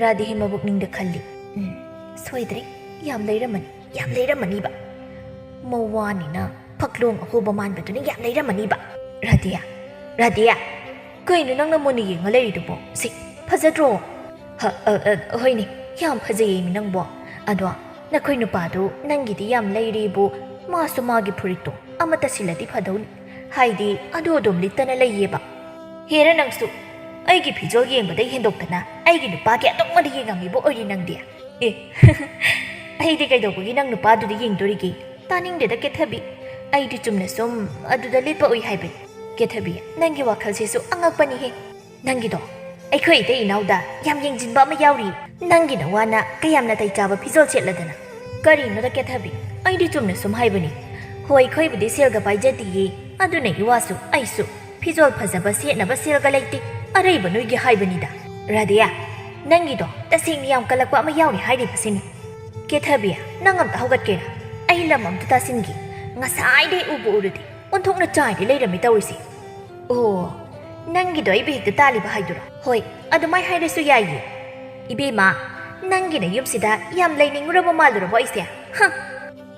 ꯔꯥꯙꯦ ꯃꯕꯨꯛꯅꯤꯡꯗ ꯈꯜꯂꯤ, "ꯎꯝ, ꯁꯣꯏꯗ꯭ꯔꯦ, ꯌꯥꯝ ꯂꯩꯔꯝꯃꯅꯤ, ꯌꯥꯝ ꯂꯩꯔꯝꯃꯅꯤꯕ꯫ ꯃꯋꯥꯅꯤꯅ ꯐꯛꯂꯣꯡ ꯑꯍꯣꯕ ꯃꯥꯟꯕꯗꯨꯅ ꯌꯥꯝ ꯂꯩꯔꯝꯃꯅꯤꯕ"꯫ "ꯔꯥꯙꯦ, ꯔꯥꯙꯦ, ꯀꯩꯅꯣ ꯅꯪꯅ ꯃꯨꯟꯅ ꯌꯦꯡꯉ ꯂꯩꯔꯤꯗꯨꯕꯣ? ꯁꯤ ꯐꯖꯗ꯭ꯔꯣ?" "ꯍ, ꯑ, ꯑ, ꯍꯣꯏꯅꯦ, ꯌꯥꯝ ꯐꯖꯩꯌꯦꯃꯤ ꯅꯪꯕꯣ꯫ ꯑꯗꯣ ꯅꯈꯣꯏ ꯅꯨꯄꯥꯗꯨ ꯅꯪꯒꯤꯗꯤ ꯌꯥꯝ ꯂꯩꯔꯦꯕꯨ, ꯃꯥꯁꯨ ꯃꯥꯒꯤ ꯐꯨꯔꯤꯠꯇꯣ ꯑꯃꯠꯇ ꯁꯤꯜꯂꯗꯤ ꯐꯗꯧꯅꯤ꯫ ꯍꯥꯏꯗꯤ ꯑꯗꯨ ꯑꯗꯨꯝ ꯂꯤꯠꯇꯅ ꯂꯩꯌꯦꯕ"꯫ "ꯍꯦꯔꯥ ꯅꯪꯁꯨ, ꯑꯩꯒꯤ ꯐꯤꯖꯣꯜ ꯌꯦꯡꯕꯗꯩ ꯍꯦꯟꯗꯣꯛꯇꯅ ꯑꯩꯒꯤ ꯅꯨꯄꯥꯒꯤ ꯑꯗꯨꯝ ꯃꯗꯤ ꯌꯦꯡꯉꯝꯃꯤꯕ ꯑꯣꯏꯔꯤ ꯅꯪꯗꯤ꯫ ꯑꯦ, ꯑꯩꯗꯤ ꯀꯩꯗꯧꯕꯒꯤ ꯅꯪ ꯅꯨꯄꯥꯗꯨꯗ ꯌꯦꯡꯗꯣꯔꯤꯒꯦ? ꯇꯥꯅꯤꯡꯗꯦꯗ ꯀꯦꯊꯕꯤ, ꯑꯩꯗꯤ ꯆꯨꯝꯅ ꯁꯨꯝ ꯑꯗꯨꯗ ꯂꯤꯠꯄ ꯎꯏ ꯍꯥꯏꯕꯅꯤ"꯫ "ꯀꯦꯊꯕꯤ, ꯅꯪꯒꯤ ꯋꯥꯈꯜꯁꯤꯁꯨ ꯑꯉꯛꯄꯅꯤꯍꯦ꯫ ꯅꯪꯒꯤꯗꯣ ꯑꯩꯈꯣꯏ ꯏꯇꯩ ꯏꯅꯥꯎꯗ ꯌꯥꯝ ꯌꯦꯡꯁꯤꯟꯕ ꯑꯃ ꯌꯥꯎꯔꯤ꯫ ꯅꯪꯒꯤ ꯅꯋꯥꯅ ꯀꯌꯥꯝ ꯅꯥꯇꯩ ꯆꯥꯕ ꯐꯤꯖꯣꯜ ꯁꯦꯠꯂꯗꯅ"꯫ "ꯀꯔꯤꯅꯣꯗ ꯀꯦꯊꯕꯤ, ꯑꯩꯗꯤ ꯆꯨꯝꯅ ꯁꯨꯝ ꯍꯥꯏꯕꯅꯤ꯫ ꯍꯣꯏ, ꯑꯩꯈꯣꯏꯕꯨꯗꯤ ꯁꯦꯜꯒ ꯄꯥꯏꯖꯗꯤꯌꯦ, ꯑꯗꯨꯅ ꯏꯋꯥꯁꯨ ꯑꯩꯁꯨ ꯐꯤꯖꯣꯜ ꯐꯖꯕ ꯁꯦꯠꯅꯕ ꯁꯦꯜꯒ ꯂꯩꯇꯦ, ꯑꯔꯩꯕ ꯅꯣꯏꯒꯤ ꯍꯥꯏꯕꯅꯤꯗ"꯫ "ꯔꯥꯙꯦꯌꯥ, ꯅꯪꯒꯤꯗꯣ ꯇꯁꯦꯡꯅ ꯌꯥꯝ ꯀꯜꯂꯛꯄ ꯑꯃ ꯌꯥꯎꯔꯤ ꯍꯥꯏꯔꯤꯕꯁꯤꯅꯤ"꯫ "ꯀꯦꯊꯕꯤ, ꯅꯪ ꯑꯝꯇ ꯍꯧꯒꯠꯀꯦꯔꯥ? ꯑꯩ ꯂꯝ ꯑꯝꯇ ꯇꯥꯁꯤꯟꯒꯦ꯫ ꯉꯁꯥꯏꯗꯩ ꯎꯕꯨ ꯎꯔꯗꯤ ꯑꯣꯟꯊꯣꯛꯅ ꯆꯥꯏꯔꯦ ꯂꯩꯔꯝꯃꯤ ꯇꯧꯔꯤꯁꯦ"꯫ "ꯑꯣ, ꯅꯪꯒꯤꯗꯣ ꯑꯩꯕꯨ ꯍꯦꯛꯇ ꯇꯥꯜꯂꯤꯕ ꯍꯥꯏꯗꯨꯔꯣ? ꯍꯣꯏ, ꯑꯗꯨꯃꯥꯏ ꯍꯥꯏꯔꯁꯨ ꯌꯥꯏꯌꯦ꯫ ꯏꯕꯦꯝꯃ, ꯅꯪꯒꯤꯅ ꯌꯨꯝꯁꯤꯗ ꯌꯥꯝ ꯂꯩꯅꯤꯡꯉꯨꯔꯕ ꯃꯥꯜꯂꯨꯔꯕꯣ ꯑꯩꯁꯦ? ꯍ!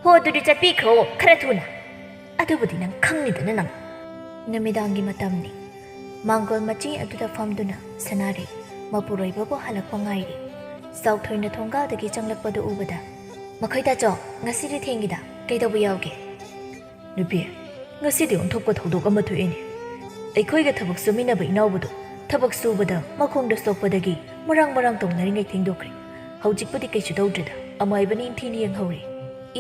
ꯍꯣ, ꯑꯗꯨꯗꯤ ꯆꯠꯄꯤꯈ꯭ꯔꯣ, ꯈꯔ ꯊꯨꯅ꯫ ꯑꯗꯨꯕꯨꯗꯤ ꯅꯪ ꯈꯪꯅꯤꯗꯅ ꯅꯪ꯫ ꯅꯨꯃꯤꯗꯥꯡꯒꯤ ꯃꯇꯝꯅꯤ꯫ ꯃꯥꯡꯒꯣꯜ ꯃꯆꯤ ꯑꯗꯨꯗ ꯐꯝꯗꯨꯅ ꯁꯅꯥꯔꯩ ꯃꯄꯨꯔꯣꯏꯕꯕꯨ ꯍꯜꯂꯛꯄ ꯉꯥꯏꯔꯤ꯫ ꯆꯥꯎꯊꯣꯏꯅ ꯊꯣꯡꯒꯥꯜꯗꯒꯤ ꯆꯪꯂꯛꯄꯗꯨ ꯎꯕꯗ, "ꯃꯈꯣꯏ ꯇꯥꯆꯧ, ꯉꯁꯤꯗꯤ ꯊꯦꯡꯉꯤꯗ, ꯀꯩꯗꯧꯕ ꯌꯥꯎꯒꯦ?" "ꯅꯨꯄꯤ, ꯉꯁꯤꯗꯤ ꯑꯣꯟꯊꯣꯛꯄ ꯊꯧꯗꯣꯛ ꯑꯃ ꯊꯣꯛꯑꯦꯅꯦ꯫ ꯑꯩꯈꯣꯏꯒ ꯊꯕꯛ ꯁꯨꯃꯤꯟꯅꯕ ꯏꯅꯥꯎꯕꯗꯣ ꯊꯕꯛ ꯁꯨꯕꯗ ꯃꯈꯣꯡꯗ ꯁꯣꯛꯄꯗꯒꯤ ꯃꯔꯥꯡ ꯃꯔꯥꯡ ꯇꯧꯅꯔꯤꯉꯩ ꯊꯦꯡꯗꯣꯛꯈ꯭ꯔꯦ꯫ ꯍꯧꯖꯤꯛꯄꯨꯗꯤ ꯀꯩꯁꯨ ꯇꯧꯗ꯭ꯔꯦꯗ, ꯑꯃꯥꯏꯕꯅ ꯅꯤꯡꯊꯤꯅ ꯌꯦꯡꯍꯧꯔꯦ꯫"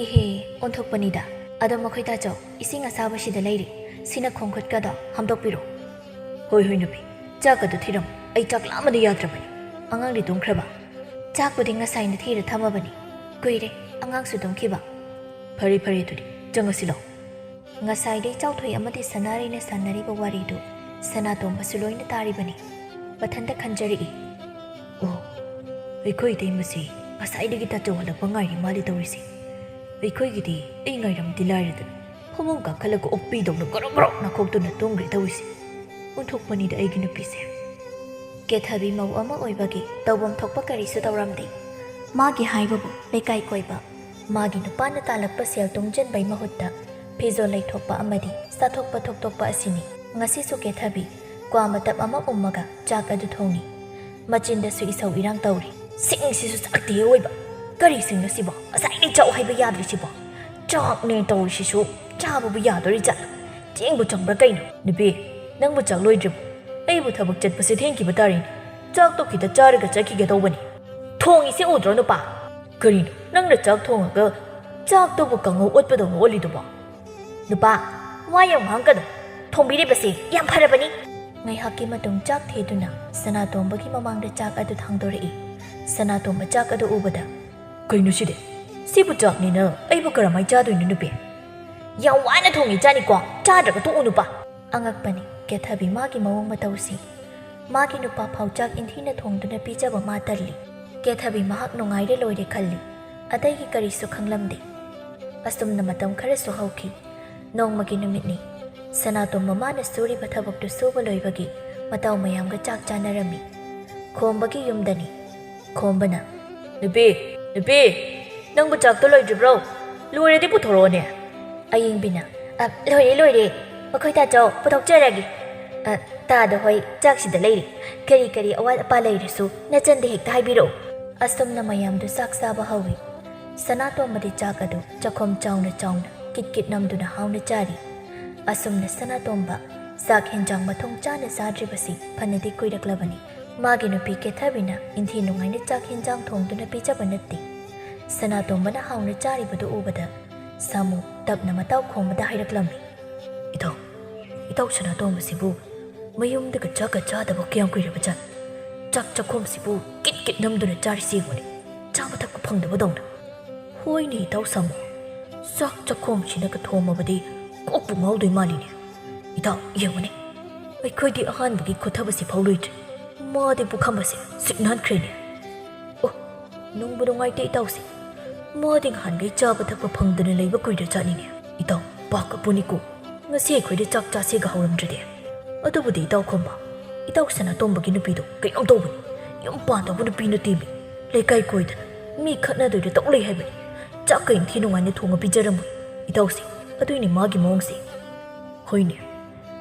"ꯏꯍꯦ, ꯑꯣꯟꯊꯣꯛꯄꯅꯤꯗ꯫ ꯑꯗꯣ ꯃꯈꯣꯏ ꯇꯥꯆꯧ, ꯏꯁꯤꯡ ꯑꯁꯥꯕ ꯁꯤꯗ ꯂꯩꯔꯤ, ꯁꯤꯅ ꯈꯣꯡ ꯈꯨꯠꯀꯗꯣ ꯍꯥꯝꯗꯣꯛꯄꯤꯔꯣ꯫" "ꯍꯣꯏ, ꯍꯣꯏ ꯅꯨꯄꯤ, ꯆꯥꯛ ꯑꯗꯨ ꯊꯤꯔꯝꯃꯨ, ꯑꯩ ꯆꯥꯛ ꯂꯥꯝꯕꯅ ꯌꯥꯗ꯭ꯔꯕꯅꯤ꯫" "ꯑꯉꯥꯡꯗꯤ ꯇꯨꯝꯈ꯭ꯔꯕ?" "ꯆꯥꯛꯄꯨꯗꯤ ꯉꯁꯥꯏꯅ ꯊꯤꯔ ꯊꯝꯃꯕꯅꯤ, ꯀꯨꯏꯔꯦ ꯑꯉꯥꯡꯁꯨ ꯇꯨꯝꯈꯤꯕ꯫" "ꯐꯔꯦ, ꯐꯔꯦ, ꯑꯗꯨꯗꯤ ꯆꯪꯉꯁꯤ ꯂꯥꯎ꯫" ꯉꯁꯥꯏꯗꯩ ꯆꯥꯎꯊꯣꯏ ꯑꯃꯗꯤ ꯁꯅꯥꯔꯩꯅ ꯁꯥꯟꯅꯔꯤꯕ ꯋꯥꯔꯤꯗꯨ ꯁꯅꯥꯇꯣꯝꯕꯁꯨ ꯂꯣꯏꯅ ꯇꯥꯔꯤꯕꯅꯤ꯫ ꯃꯊꯟꯇ ꯈꯟꯖꯔꯛꯏ, "ꯑꯣ, ꯑꯩꯈꯣꯏ ꯏꯇꯩꯃꯁꯤ ꯉꯁꯥꯏꯗꯒꯤ ꯇꯥꯆꯧ ꯍꯜꯂꯛꯄ ꯉꯥꯏꯔꯤ ꯃꯥꯜꯂꯤ ꯇꯧꯔꯤꯁꯦ꯫ ꯑꯩꯈꯣꯏꯒꯤꯗꯤ ꯑꯩ ꯉꯥꯏꯔꯝꯗꯤ ꯂꯥꯏꯔꯗꯅ ꯐꯃꯨꯡ ꯀꯥꯈꯠꯂꯒ ꯑꯣꯛꯄꯤꯗꯧꯅ ꯒ꯭ꯔꯣꯛ ꯒ꯭ꯔꯣꯛꯅ ꯈꯣꯛꯇꯨꯅ ꯇꯨꯝꯈ꯭ꯔꯦ ꯇꯧꯔꯤꯁꯦ꯫ ꯑꯣꯟꯊꯣꯛꯄꯅꯤꯗ ꯑꯩꯒꯤ ꯅꯨꯄꯤꯁꯦ꯫" ꯀꯦꯊꯕꯤ ꯃꯧ ꯑꯃ ꯑꯣꯏꯕꯒꯤ ꯇꯧꯐꯝ ꯊꯣꯛꯄ ꯀꯔꯤꯁꯨ ꯇꯧꯔꯝꯗꯦ꯫ ꯃꯥꯒꯤ ꯍꯥꯏꯕꯕꯨ ꯂꯩꯀꯥꯏ ꯀꯣꯏꯕ, ꯃꯥꯒꯤ ꯅꯨꯄꯥꯅ ꯇꯥꯜꯂꯛꯄ ꯁꯦꯜ ꯇꯨꯡꯁꯤꯟꯕꯩ ꯃꯍꯨꯠꯇ ꯐꯤꯖꯣꯜ ꯂꯩꯊꯣꯛꯄ ꯑꯃꯗꯤ ꯆꯥꯊꯣꯛꯄ ꯊꯣꯛꯇꯣꯛꯄ ꯑꯁꯤꯅꯤ꯫ ꯉꯁꯤꯁꯨ ꯀꯦꯊꯕꯤ ꯀ꯭ꯋꯥ ꯃꯇꯞ ꯑꯃ ꯎꯝꯃꯒ ꯆꯥꯛ ꯑꯗꯨ ꯊꯣꯡꯉꯤ꯫ ꯃꯆꯤꯟꯗꯁꯨ ꯏꯁꯧ ꯏꯔꯥꯡ ꯇꯧꯔꯤ꯫ "ꯁꯤꯡꯁꯤꯁꯨ ꯆꯥꯛꯇꯦ ꯑꯣꯏꯕ꯫ ꯀꯔꯤ ꯁꯤꯡꯅꯣ ꯁꯤꯕꯣ? ꯉꯁꯥꯏꯗꯩ ꯆꯥꯎ ꯍꯥꯏꯕ ꯌꯥꯗ꯭ꯔꯤꯁꯤꯕꯣ? ꯆꯥꯛꯅꯦ ꯇꯧꯔꯤꯁꯤꯁꯨ, ꯆꯥꯕꯕꯨ ꯌꯥꯗꯣꯔꯤ ꯖꯥꯠꯂ? ꯆꯦꯡꯕꯨ ꯆꯪꯕ꯭ꯔꯥ ꯀꯩꯅꯣ?" "ꯅꯨꯄꯤ, ꯅꯪꯕꯨ ꯆꯥꯛ ꯂꯣꯏꯗ꯭ꯔꯤꯕꯣ? ꯑꯩꯕꯨ ꯊꯕꯛ ꯆꯠꯄꯁꯦ ꯊꯦꯡꯈꯤꯕ ꯇꯥꯔꯦꯅꯦ꯫ ꯆꯥꯛꯇꯣ ꯈꯤꯇ ꯆꯥꯔꯒ ꯆꯠꯈꯤꯒꯦ ꯇꯧꯕꯅꯤ꯫ ꯊꯣꯡꯉꯤꯁꯦ ꯎꯗ꯭ꯔꯣ ꯅꯨꯄꯥ? ꯀꯔꯤꯅꯣ ꯅꯪꯅ ꯆꯥꯛ ꯊꯣꯡꯉꯒ ꯆꯥꯛꯇꯨꯕꯨ ꯀꯥꯡꯉꯧ ꯑꯣꯠꯄꯗꯧꯅ ꯑꯣꯠꯂꯤꯗꯨꯕꯣ?" "ꯅꯨꯄꯥ, ꯋꯥ ꯌꯥꯝ ꯉꯥꯡꯒꯅꯨ꯫ ꯊꯣꯡꯕꯤꯔꯤꯕꯁꯤ ꯌꯥꯝ ꯐꯔꯕꯅꯤ꯫" ꯉꯥꯏꯍꯥꯛꯀꯤ ꯃꯇꯨꯡ ꯆꯥꯛ ꯊꯤꯗꯨꯅ ꯁꯅꯥꯇꯣꯝꯕꯒꯤ ꯃꯃꯥꯡꯗ ꯆꯥꯛ ꯑꯗꯨ ꯊꯥꯡꯗꯣꯔꯛꯏ꯫ ꯁꯅꯥꯇꯣꯝꯕ ꯆꯥꯛ ꯑꯗꯨ ꯎꯕꯗ, "ꯀꯩꯅꯣ ꯁꯤꯗꯤ? ꯁꯤꯕꯨ ꯆꯥꯛꯅꯤꯅ ꯑꯩꯕꯨ ꯀꯔꯝꯍꯥꯏ ꯆꯥꯗꯣꯏꯅꯣ ꯅꯨꯄꯤ? ꯌꯥꯝ ꯋꯥꯅ ꯊꯣꯡꯉꯤ ꯆꯥꯅꯤꯀꯣ, ꯆꯥꯗ꯭ꯔꯒ ꯇꯣꯛꯎ ꯅꯨꯄꯥ꯫" ꯑꯉꯛꯄꯅꯤ ꯀꯦꯊꯕꯤ ꯃꯥꯒꯤ ꯃꯑꯣꯡ ꯃꯇꯧꯁꯤ꯫ ꯃꯥꯒꯤ ꯅꯨꯄꯥ ꯐꯥꯎ ꯆꯥꯛ ꯏꯟꯊꯤꯅ ꯊꯣꯡꯗꯨꯅ ꯄꯤꯖꯕ ꯃꯥ ꯇꯜꯂꯤ꯫ ꯀꯦꯊꯕꯤ ꯃꯍꯥꯛ ꯅꯨꯡꯉꯥꯏꯔꯦ ꯂꯣꯏꯔꯦ ꯈꯜꯂꯤ꯫ ꯑꯇꯩꯒꯤ ꯀꯔꯤꯁꯨ ꯈꯪꯂꯝꯗꯦ꯫ ꯑꯁꯨꯝꯅ ꯃꯇꯝ ꯈꯔꯁꯨ ꯍꯧꯈꯤ꯫ ꯅꯣꯡꯃꯒꯤ ꯅꯨꯃꯤꯠꯅꯤ꯫ ꯁꯅꯥꯇꯣꯝ ꯃꯃꯥꯅ ꯁꯨꯔꯤꯕ ꯊꯕꯛꯇꯨ ꯁꯨꯕ ꯂꯣꯏꯕꯒꯤ ꯃꯇꯥꯎ ꯃꯌꯥꯝꯒ ꯆꯥꯛ ꯆꯥꯅꯔꯝꯃꯤ꯫ ꯈꯣꯝꯕꯒꯤ ꯌꯨꯝꯗꯅꯤ꯫ ꯈꯣꯝꯕꯅ, "ꯅꯨꯄꯤ, ꯅꯨꯄꯤ, ꯅꯪꯕꯨ ꯆꯥꯛꯇꯣ ꯂꯣꯏꯗ꯭ꯔꯤꯕ꯭ꯔꯣ? ꯂꯣꯏꯔꯗꯤ ꯄꯨꯊꯣꯔꯛꯑꯣꯅꯦ꯫" ꯑꯌꯤꯡꯕꯤꯅ, "ꯑ, ꯂꯣꯏꯔꯦ, ꯂꯣꯏꯔꯦ꯫ ꯃꯈꯣꯏ ꯇꯥꯆꯧ, ꯄꯨꯊꯣꯛꯆꯔꯒꯦ꯫ ꯑ, ꯇꯥꯗ ꯍꯣꯏ ꯆꯥꯛꯁꯤꯗ ꯂꯩꯔꯤ꯫ ꯀꯔꯤ ꯀꯔꯤ ꯑꯋꯥꯠ ꯑꯄꯥ ꯂꯩꯔꯁꯨ ꯅꯆꯟꯗ ꯍꯦꯛꯇ ꯍꯥꯏꯕꯤꯔꯛꯎ꯫" ꯑꯁꯨꯝꯅ ꯃꯌꯥꯝꯗꯨ ꯆꯥꯛ ꯆꯥꯕ ꯍꯧꯏ꯫ ꯁꯅꯥꯇꯣꯝꯕꯗꯤ ꯆꯥꯛ ꯑꯗꯨ ꯆꯥꯛꯈꯣꯝ ꯆꯥꯎꯅ ꯆꯥꯎꯅ ꯀꯤꯠ ꯀꯤꯠ ꯅꯝꯗꯨꯅ ꯍꯥꯎꯅ ꯆꯥꯔꯤ꯫ ꯑꯁꯨꯝꯅ ꯁꯅꯥꯇꯣꯝꯕ ꯆꯥꯛ ꯍꯦꯟꯖꯥꯡ ꯃꯊꯣꯡ ꯆꯥꯅ ꯆꯥꯗ꯭ꯔꯤꯕꯁꯤ ꯐꯅꯗꯤ ꯀꯨꯏꯔꯛꯂꯕꯅꯤ꯫ ꯃꯥꯒꯤ ꯅꯨꯄꯤ ꯀꯦꯊꯕꯤꯅ ꯏꯟꯊꯤ ꯅꯨꯡꯉꯥꯏꯅ ꯆꯥꯛ ꯍꯦꯟꯖꯥꯡ ꯊꯣꯡꯗꯨꯅ ꯄꯤꯖꯕ ꯅꯠꯇꯦ꯫ ꯁꯅꯥꯇꯣꯝꯕꯅ ꯍꯥꯎꯅ ꯆꯥꯔꯤꯕꯗꯨ ꯎꯕꯗ ꯁꯥꯃꯨ ꯇꯞꯅ ꯃꯇꯥꯎ ꯈꯣꯝꯕꯗ ꯍꯥꯏꯔꯛꯂꯝꯃꯤ꯫ "ꯏꯇꯥꯎ, ꯏꯇꯥꯎ ꯁꯅꯥꯇꯣꯝꯕꯁꯤꯕꯨ ꯃꯌꯨꯝꯗꯒ ꯆꯥꯛꯀ ꯆꯥꯗꯕ ꯀꯌꯥꯝ ꯀꯨꯏꯔꯕꯖꯥꯠ? ꯆꯥꯛ ꯆꯥꯛꯈꯣꯝꯁꯤꯕꯨ ꯀꯤꯠ ꯀꯤꯠ ꯅꯝꯗꯨꯅ ꯆꯥꯔꯤꯁꯤ ꯌꯦꯡꯉꯨꯅꯦ, ꯆꯥꯕ ꯊꯛꯄ ꯐꯪꯗꯕꯗꯧꯅ꯫" "ꯍꯣꯏꯅꯦ ꯏꯇꯥꯎ ꯁꯥꯃꯨ, ꯆꯥꯛ ꯆꯥꯛꯈꯣꯝꯁꯤꯅꯒ ꯊꯣꯝꯃꯕꯗꯤ ꯀꯣꯛꯄꯨ ꯉꯥꯎꯗꯣꯏ ꯃꯥꯜꯂꯤꯅꯦ꯫ ꯏꯇꯥꯎ ꯌꯦꯡꯉꯨꯅꯦ, ꯑꯩꯈꯣꯏꯗꯤ ꯑꯍꯥꯟꯕꯒꯤ ꯈꯣꯊꯕꯁꯤ ꯐꯥꯎ ꯂꯣꯏꯗ꯭ꯔꯤ, ꯃꯥꯗꯤ ꯄꯨꯈꯝꯕꯁꯦ ꯁꯤꯠ ꯅꯥꯟꯈ꯭ꯔꯦꯅꯦ꯫ ꯑꯣ, ꯅꯨꯡꯕꯨ ꯅꯨꯡꯉꯥꯏꯇꯦ ꯏꯇꯥꯎꯁꯦ, ꯃꯥꯗꯤ ꯅꯍꯥꯟꯈꯩ ꯆꯥꯕ ꯊꯛꯄ ꯐꯪꯗꯅ ꯂꯩꯕ ꯀꯨꯏꯔꯖꯥꯠꯅꯤꯅꯦ꯫ ꯏꯇꯥꯎ, ꯄꯥꯛꯀ ꯄꯨꯅꯤꯀꯣ, ꯉꯁꯤ ꯑꯩꯈꯣꯏꯗ ꯆꯥꯛ ꯆꯥꯁꯦꯒ ꯍꯧꯔꯝꯗ꯭ꯔꯗꯤ꯫ ꯑꯗꯨꯕꯨꯗꯤ ꯏꯇꯥꯎ ꯈꯣꯝꯕ, ꯏꯇꯥꯎ ꯁꯅꯥꯇꯣꯝꯕꯒꯤ ꯅꯨꯄꯤꯗꯣ ꯀꯩꯅꯣꯝ ꯇꯧꯕꯅꯤ, ꯌꯨꯝ ꯄꯥꯟꯗꯧꯕ ꯅꯨꯄꯤ ꯅꯠꯇꯦꯃꯤ꯫ ꯂꯩꯀꯥꯏ ꯀꯣꯏꯗꯅ ꯃꯤ ꯈꯠꯅꯗꯣꯏꯗ ꯇꯧ ꯂꯩ ꯍꯥꯏꯕꯅꯤ꯫ ꯆꯥꯛꯀ ꯏꯟꯊꯤ ꯅꯨꯡꯉꯥꯏꯅ ꯊꯣꯡꯉ ꯄꯤꯖꯔꯝꯃꯣꯏ ꯏꯇꯥꯎꯁꯦ, ꯑꯗꯨꯏꯅꯤ ꯃꯥꯒꯤ ꯃꯑꯣꯡꯁꯦ꯫ ꯍꯣꯏꯅꯦ,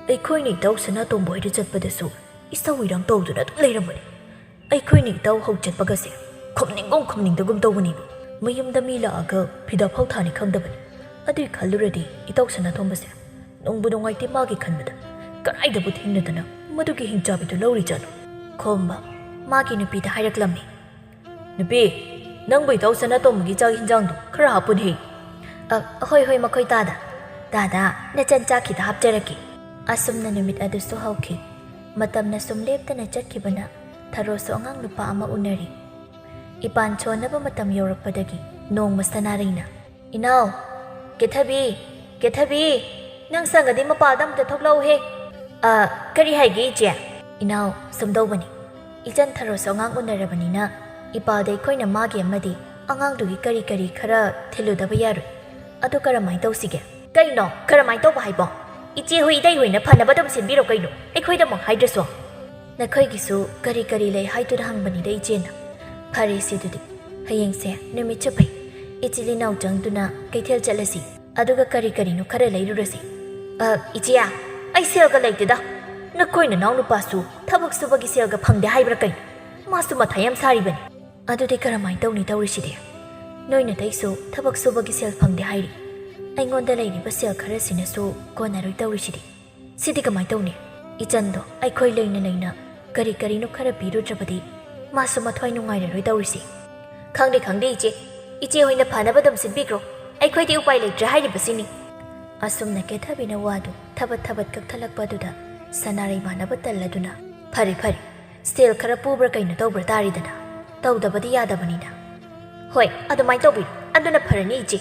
ꯑꯩꯈꯣꯏꯅ ꯏꯇꯥꯎ ꯁꯅꯥꯇꯣꯝꯕ ꯍꯣꯏꯗ ꯆꯠꯄꯗꯁꯨ ꯏꯁꯧ ꯏꯔꯥꯡ ꯇꯧꯗꯨꯅ ꯑꯗꯨꯝ ꯂꯩꯔꯝꯕꯅꯤ꯫ ꯑꯩꯈꯣꯏꯅ ꯏꯇꯥꯎ ꯍꯧ ꯆꯠꯄꯒꯁꯦ ꯈꯨꯝꯅꯤꯡꯒꯨꯝ ꯈꯨꯝꯅꯤꯡꯗꯒꯨꯝ ꯇꯧꯕꯅꯦꯕ꯫ ꯃꯌꯨꯝꯗ ꯃꯤ ꯂꯥꯛꯑꯒ ꯐꯤꯗꯥ ꯐꯥꯎ ꯊꯥꯅꯤ ꯈꯪꯗꯕꯅꯤ꯫ ꯑꯗꯨꯏ ꯈꯜꯂꯨꯔꯗꯤ ꯏꯇꯥꯎ ꯁꯅꯥꯇꯣꯝꯕꯁꯦ ꯅꯨꯡꯕꯨ ꯅꯨꯡꯉꯥꯏꯇꯦ ꯃꯥꯒꯤ ꯈꯟꯕꯗ꯫ ꯀꯗꯥꯏꯗꯕꯨ ꯊꯦꯡꯅꯗꯅ ꯃꯗꯨꯒꯤ ꯍꯤꯡꯆꯥꯕꯤꯗꯨ ꯂꯧꯔꯤꯖꯥꯠꯅꯣ? ꯈꯣꯝꯕ ꯃꯥꯒꯤ ꯅꯨꯄꯤꯗ ꯍꯥꯏꯔꯛꯂꯝꯃꯤ꯫ "ꯅꯨꯄꯤ, ꯅꯪꯕꯨ ꯏꯇꯥꯎ ꯁꯅꯥꯇꯣꯝꯕꯒꯤ ꯆꯥꯛ ꯍꯤꯟꯖꯥꯡꯗꯣ ꯈꯔ ꯍꯥꯞꯄꯨꯅꯦꯍꯦ꯫" "ꯑ, ꯍꯣꯏ, ꯍꯣꯏ, ꯃꯈꯣꯏ ꯇꯥꯗ꯫ ꯇꯥꯗ, ꯅꯆꯟ ꯆꯥꯛ ꯈꯤꯇ ꯍꯥꯞꯆꯔꯛꯀꯦ꯫" ꯑꯁꯨꯝꯅ ꯅꯨꯃꯤꯠ ꯑꯗꯨꯁꯨ ꯍꯧꯈꯤ꯫ ꯃꯇꯝꯅ ꯁꯨꯝ ꯂꯦꯞꯇꯅ ꯆꯠꯈꯤꯕꯅ ꯊꯔꯣꯁꯨ ꯑꯉꯥꯡ ꯅꯨꯄꯥ ꯑꯃ ꯎꯅꯔꯤ꯫ ꯏꯄꯥꯟ ꯁꯣꯟꯅꯕ ꯃꯇꯝ ꯌꯧꯔꯛꯄꯗꯒꯤ ꯅꯣꯡꯃ ꯁꯅꯥꯔꯩꯅ, "ꯏꯅꯥꯎ, ꯀꯦꯊꯕꯤ, ꯀꯦꯊꯕꯤ, ꯅꯪ ꯁꯪꯉꯗꯤ ꯃꯄꯥꯜꯗ ꯑꯃꯨꯛꯇ ꯊꯣꯛꯂꯛꯎꯍꯦ꯫" "ꯑ, ꯀꯔꯤ ꯍꯥꯏꯒꯦ ꯏꯆꯦ?" "ꯏꯅꯥꯎ, ꯁꯨꯝꯗꯧꯕꯅꯤ, ꯏꯆꯟ ꯊꯔꯣꯁꯨ ꯑꯉꯥꯡ ꯎꯅꯔꯕꯅꯤꯅ ꯏꯄꯥꯜꯗ ꯑꯩꯈꯣꯏꯅ ꯃꯥꯒꯤ ꯑꯃꯗꯤ ꯑꯉꯥꯡꯗꯨꯒꯤ ꯀꯔꯤ ꯀꯔꯤ ꯈꯔ ꯊꯤꯜꯂꯨꯗꯕ ꯌꯥꯔꯣꯏ꯫ ꯑꯗꯨ ꯀꯔꯝꯍꯥꯏꯅ ꯇꯧꯁꯤꯒꯦ?" "ꯀꯩꯅꯣ ꯀꯔꯝꯍꯥꯏꯅ ꯇꯧꯕ ꯍꯥꯏꯕꯣ?" ꯏꯆꯦ ꯍꯣꯏ, ꯏꯇꯩ ꯍꯣꯏꯅ ꯐꯅꯕ ꯑꯗꯨꯝ ꯁꯤꯟꯕꯤꯔꯣ ꯀꯩꯅꯣ, ꯑꯩꯈꯣꯏꯗꯃꯛ ꯍꯥꯏꯗ꯭ꯔꯁꯨ꯫ ꯅꯈꯣꯏꯒꯤꯁꯨ ꯀꯔꯤ ꯀꯔꯤ ꯂꯩ ꯍꯥꯏꯗꯨꯅ ꯍꯪꯕꯅꯤꯗ ꯏꯆꯦꯅ꯫ ꯐꯔꯦ ꯁꯤꯗꯨꯗꯤ, ꯍꯌꯦꯡꯁꯦ ꯅꯨꯃꯤꯠ ꯆꯨꯞꯄꯩ ꯏꯆꯤꯜ ꯏꯅꯥꯎ ꯆꯪꯗꯨꯅ ꯀꯩꯊꯦꯜ ꯆꯠꯂꯁꯤ, ꯑꯗꯨꯒ ꯀꯔꯤ ꯀꯔꯤꯅꯣ ꯈꯔ ꯂꯩꯔꯨꯔꯁꯤ꯫ ꯑ, ꯏꯆꯦ, ꯑꯩ ꯁꯦꯜꯒ ꯂꯩꯇꯦꯗ꯫ ꯅꯈꯣꯏ ꯅꯅꯥꯎ ꯅꯨꯄꯥꯁꯨ ꯊꯕꯛ ꯁꯨꯕꯒꯤ ꯁꯦꯜꯒ ꯐꯪꯗꯦ ꯍꯥꯏꯕ꯭ꯔꯥ ꯀꯩꯅꯣ? ꯃꯥꯁꯨ ꯃꯊꯥ ꯌꯥꯝ ꯁꯥꯔꯤꯕꯅꯤ꯫ ꯑꯗꯨꯗꯤ ꯀꯔꯝꯍꯥꯏꯅ ꯇꯧꯅꯤ ꯇꯧꯔꯤꯁꯤꯗꯤ? ꯅꯣꯏ ꯅꯇꯩꯁꯨ ꯊꯕꯛ ꯁꯨꯕꯒꯤ ꯁꯦꯜ ꯐꯪꯗꯦ ꯍꯥꯏꯔꯤ꯫ ꯑꯩꯉꯣꯟꯗ ꯂꯩꯔꯤꯕ ꯁꯦꯜ ꯈꯔꯁꯤꯅꯁꯨ ꯀꯣꯟꯅꯔꯣꯏ ꯇꯧꯔꯤꯁꯤꯗꯤ꯫ ꯁꯤꯗꯤ ꯀꯃꯥꯏꯅ ꯇꯧꯅꯤ? ꯏꯆꯟꯗꯣ ꯑꯩꯈꯣꯏ ꯂꯩꯅ ꯂꯩꯅ ꯀꯔꯤ ꯀꯔꯤꯅꯣ ꯈꯔ ꯄꯤꯔꯨꯗ꯭ꯔꯕꯗꯤ ꯃꯥꯁꯨ ꯃꯊ꯭ꯋꯥꯏ ꯅꯨꯡꯉꯥꯏꯔꯔꯣꯏ ꯇꯧꯔꯤꯁꯤ꯫ ꯈꯪꯗꯦ, ꯈꯪꯗꯦ ꯏꯆꯦ꯫ ꯏꯆꯦ ꯍꯣꯏꯅ ꯐꯅꯕ ꯑꯗꯨꯝ ꯁꯤꯟꯕꯤꯈ꯭ꯔꯣ꯫ ꯑꯩꯈꯣꯏꯗꯤ ꯎꯄꯥꯏ ꯂꯩꯇ꯭ꯔꯦ ꯍꯥꯏꯔꯤꯕꯁꯤꯅꯤ꯫ ꯑꯁꯨꯝꯅ ꯀꯦꯊꯕꯤꯅ ꯋꯥꯗꯨ ꯊꯕꯠ ꯊꯕꯠ ꯀꯛꯊꯠꯂꯛꯄ ꯑꯗꯨꯗ ꯁꯅꯥꯔꯩ ꯃꯥꯟꯅꯕ ꯇꯜꯂꯗꯨꯅ, "ꯐꯔꯦ, ꯐꯔꯦ, ꯁꯦꯜ ꯈꯔ ꯄꯨꯕ꯭ꯔꯥ ꯀꯩꯅꯣ ꯇꯧꯕ꯭ꯔꯥ ꯇꯥꯔꯤꯗꯅ, ꯇꯧꯗꯕꯗꯤ ꯌꯥꯗꯕꯅꯤꯅ꯫ ꯍꯣꯏ, ꯑꯗꯨꯃꯥꯏꯅ ꯇꯧꯕꯤꯔꯣ, ꯑꯗꯨꯅ ꯐꯔꯅꯤ ꯏꯆꯦ,"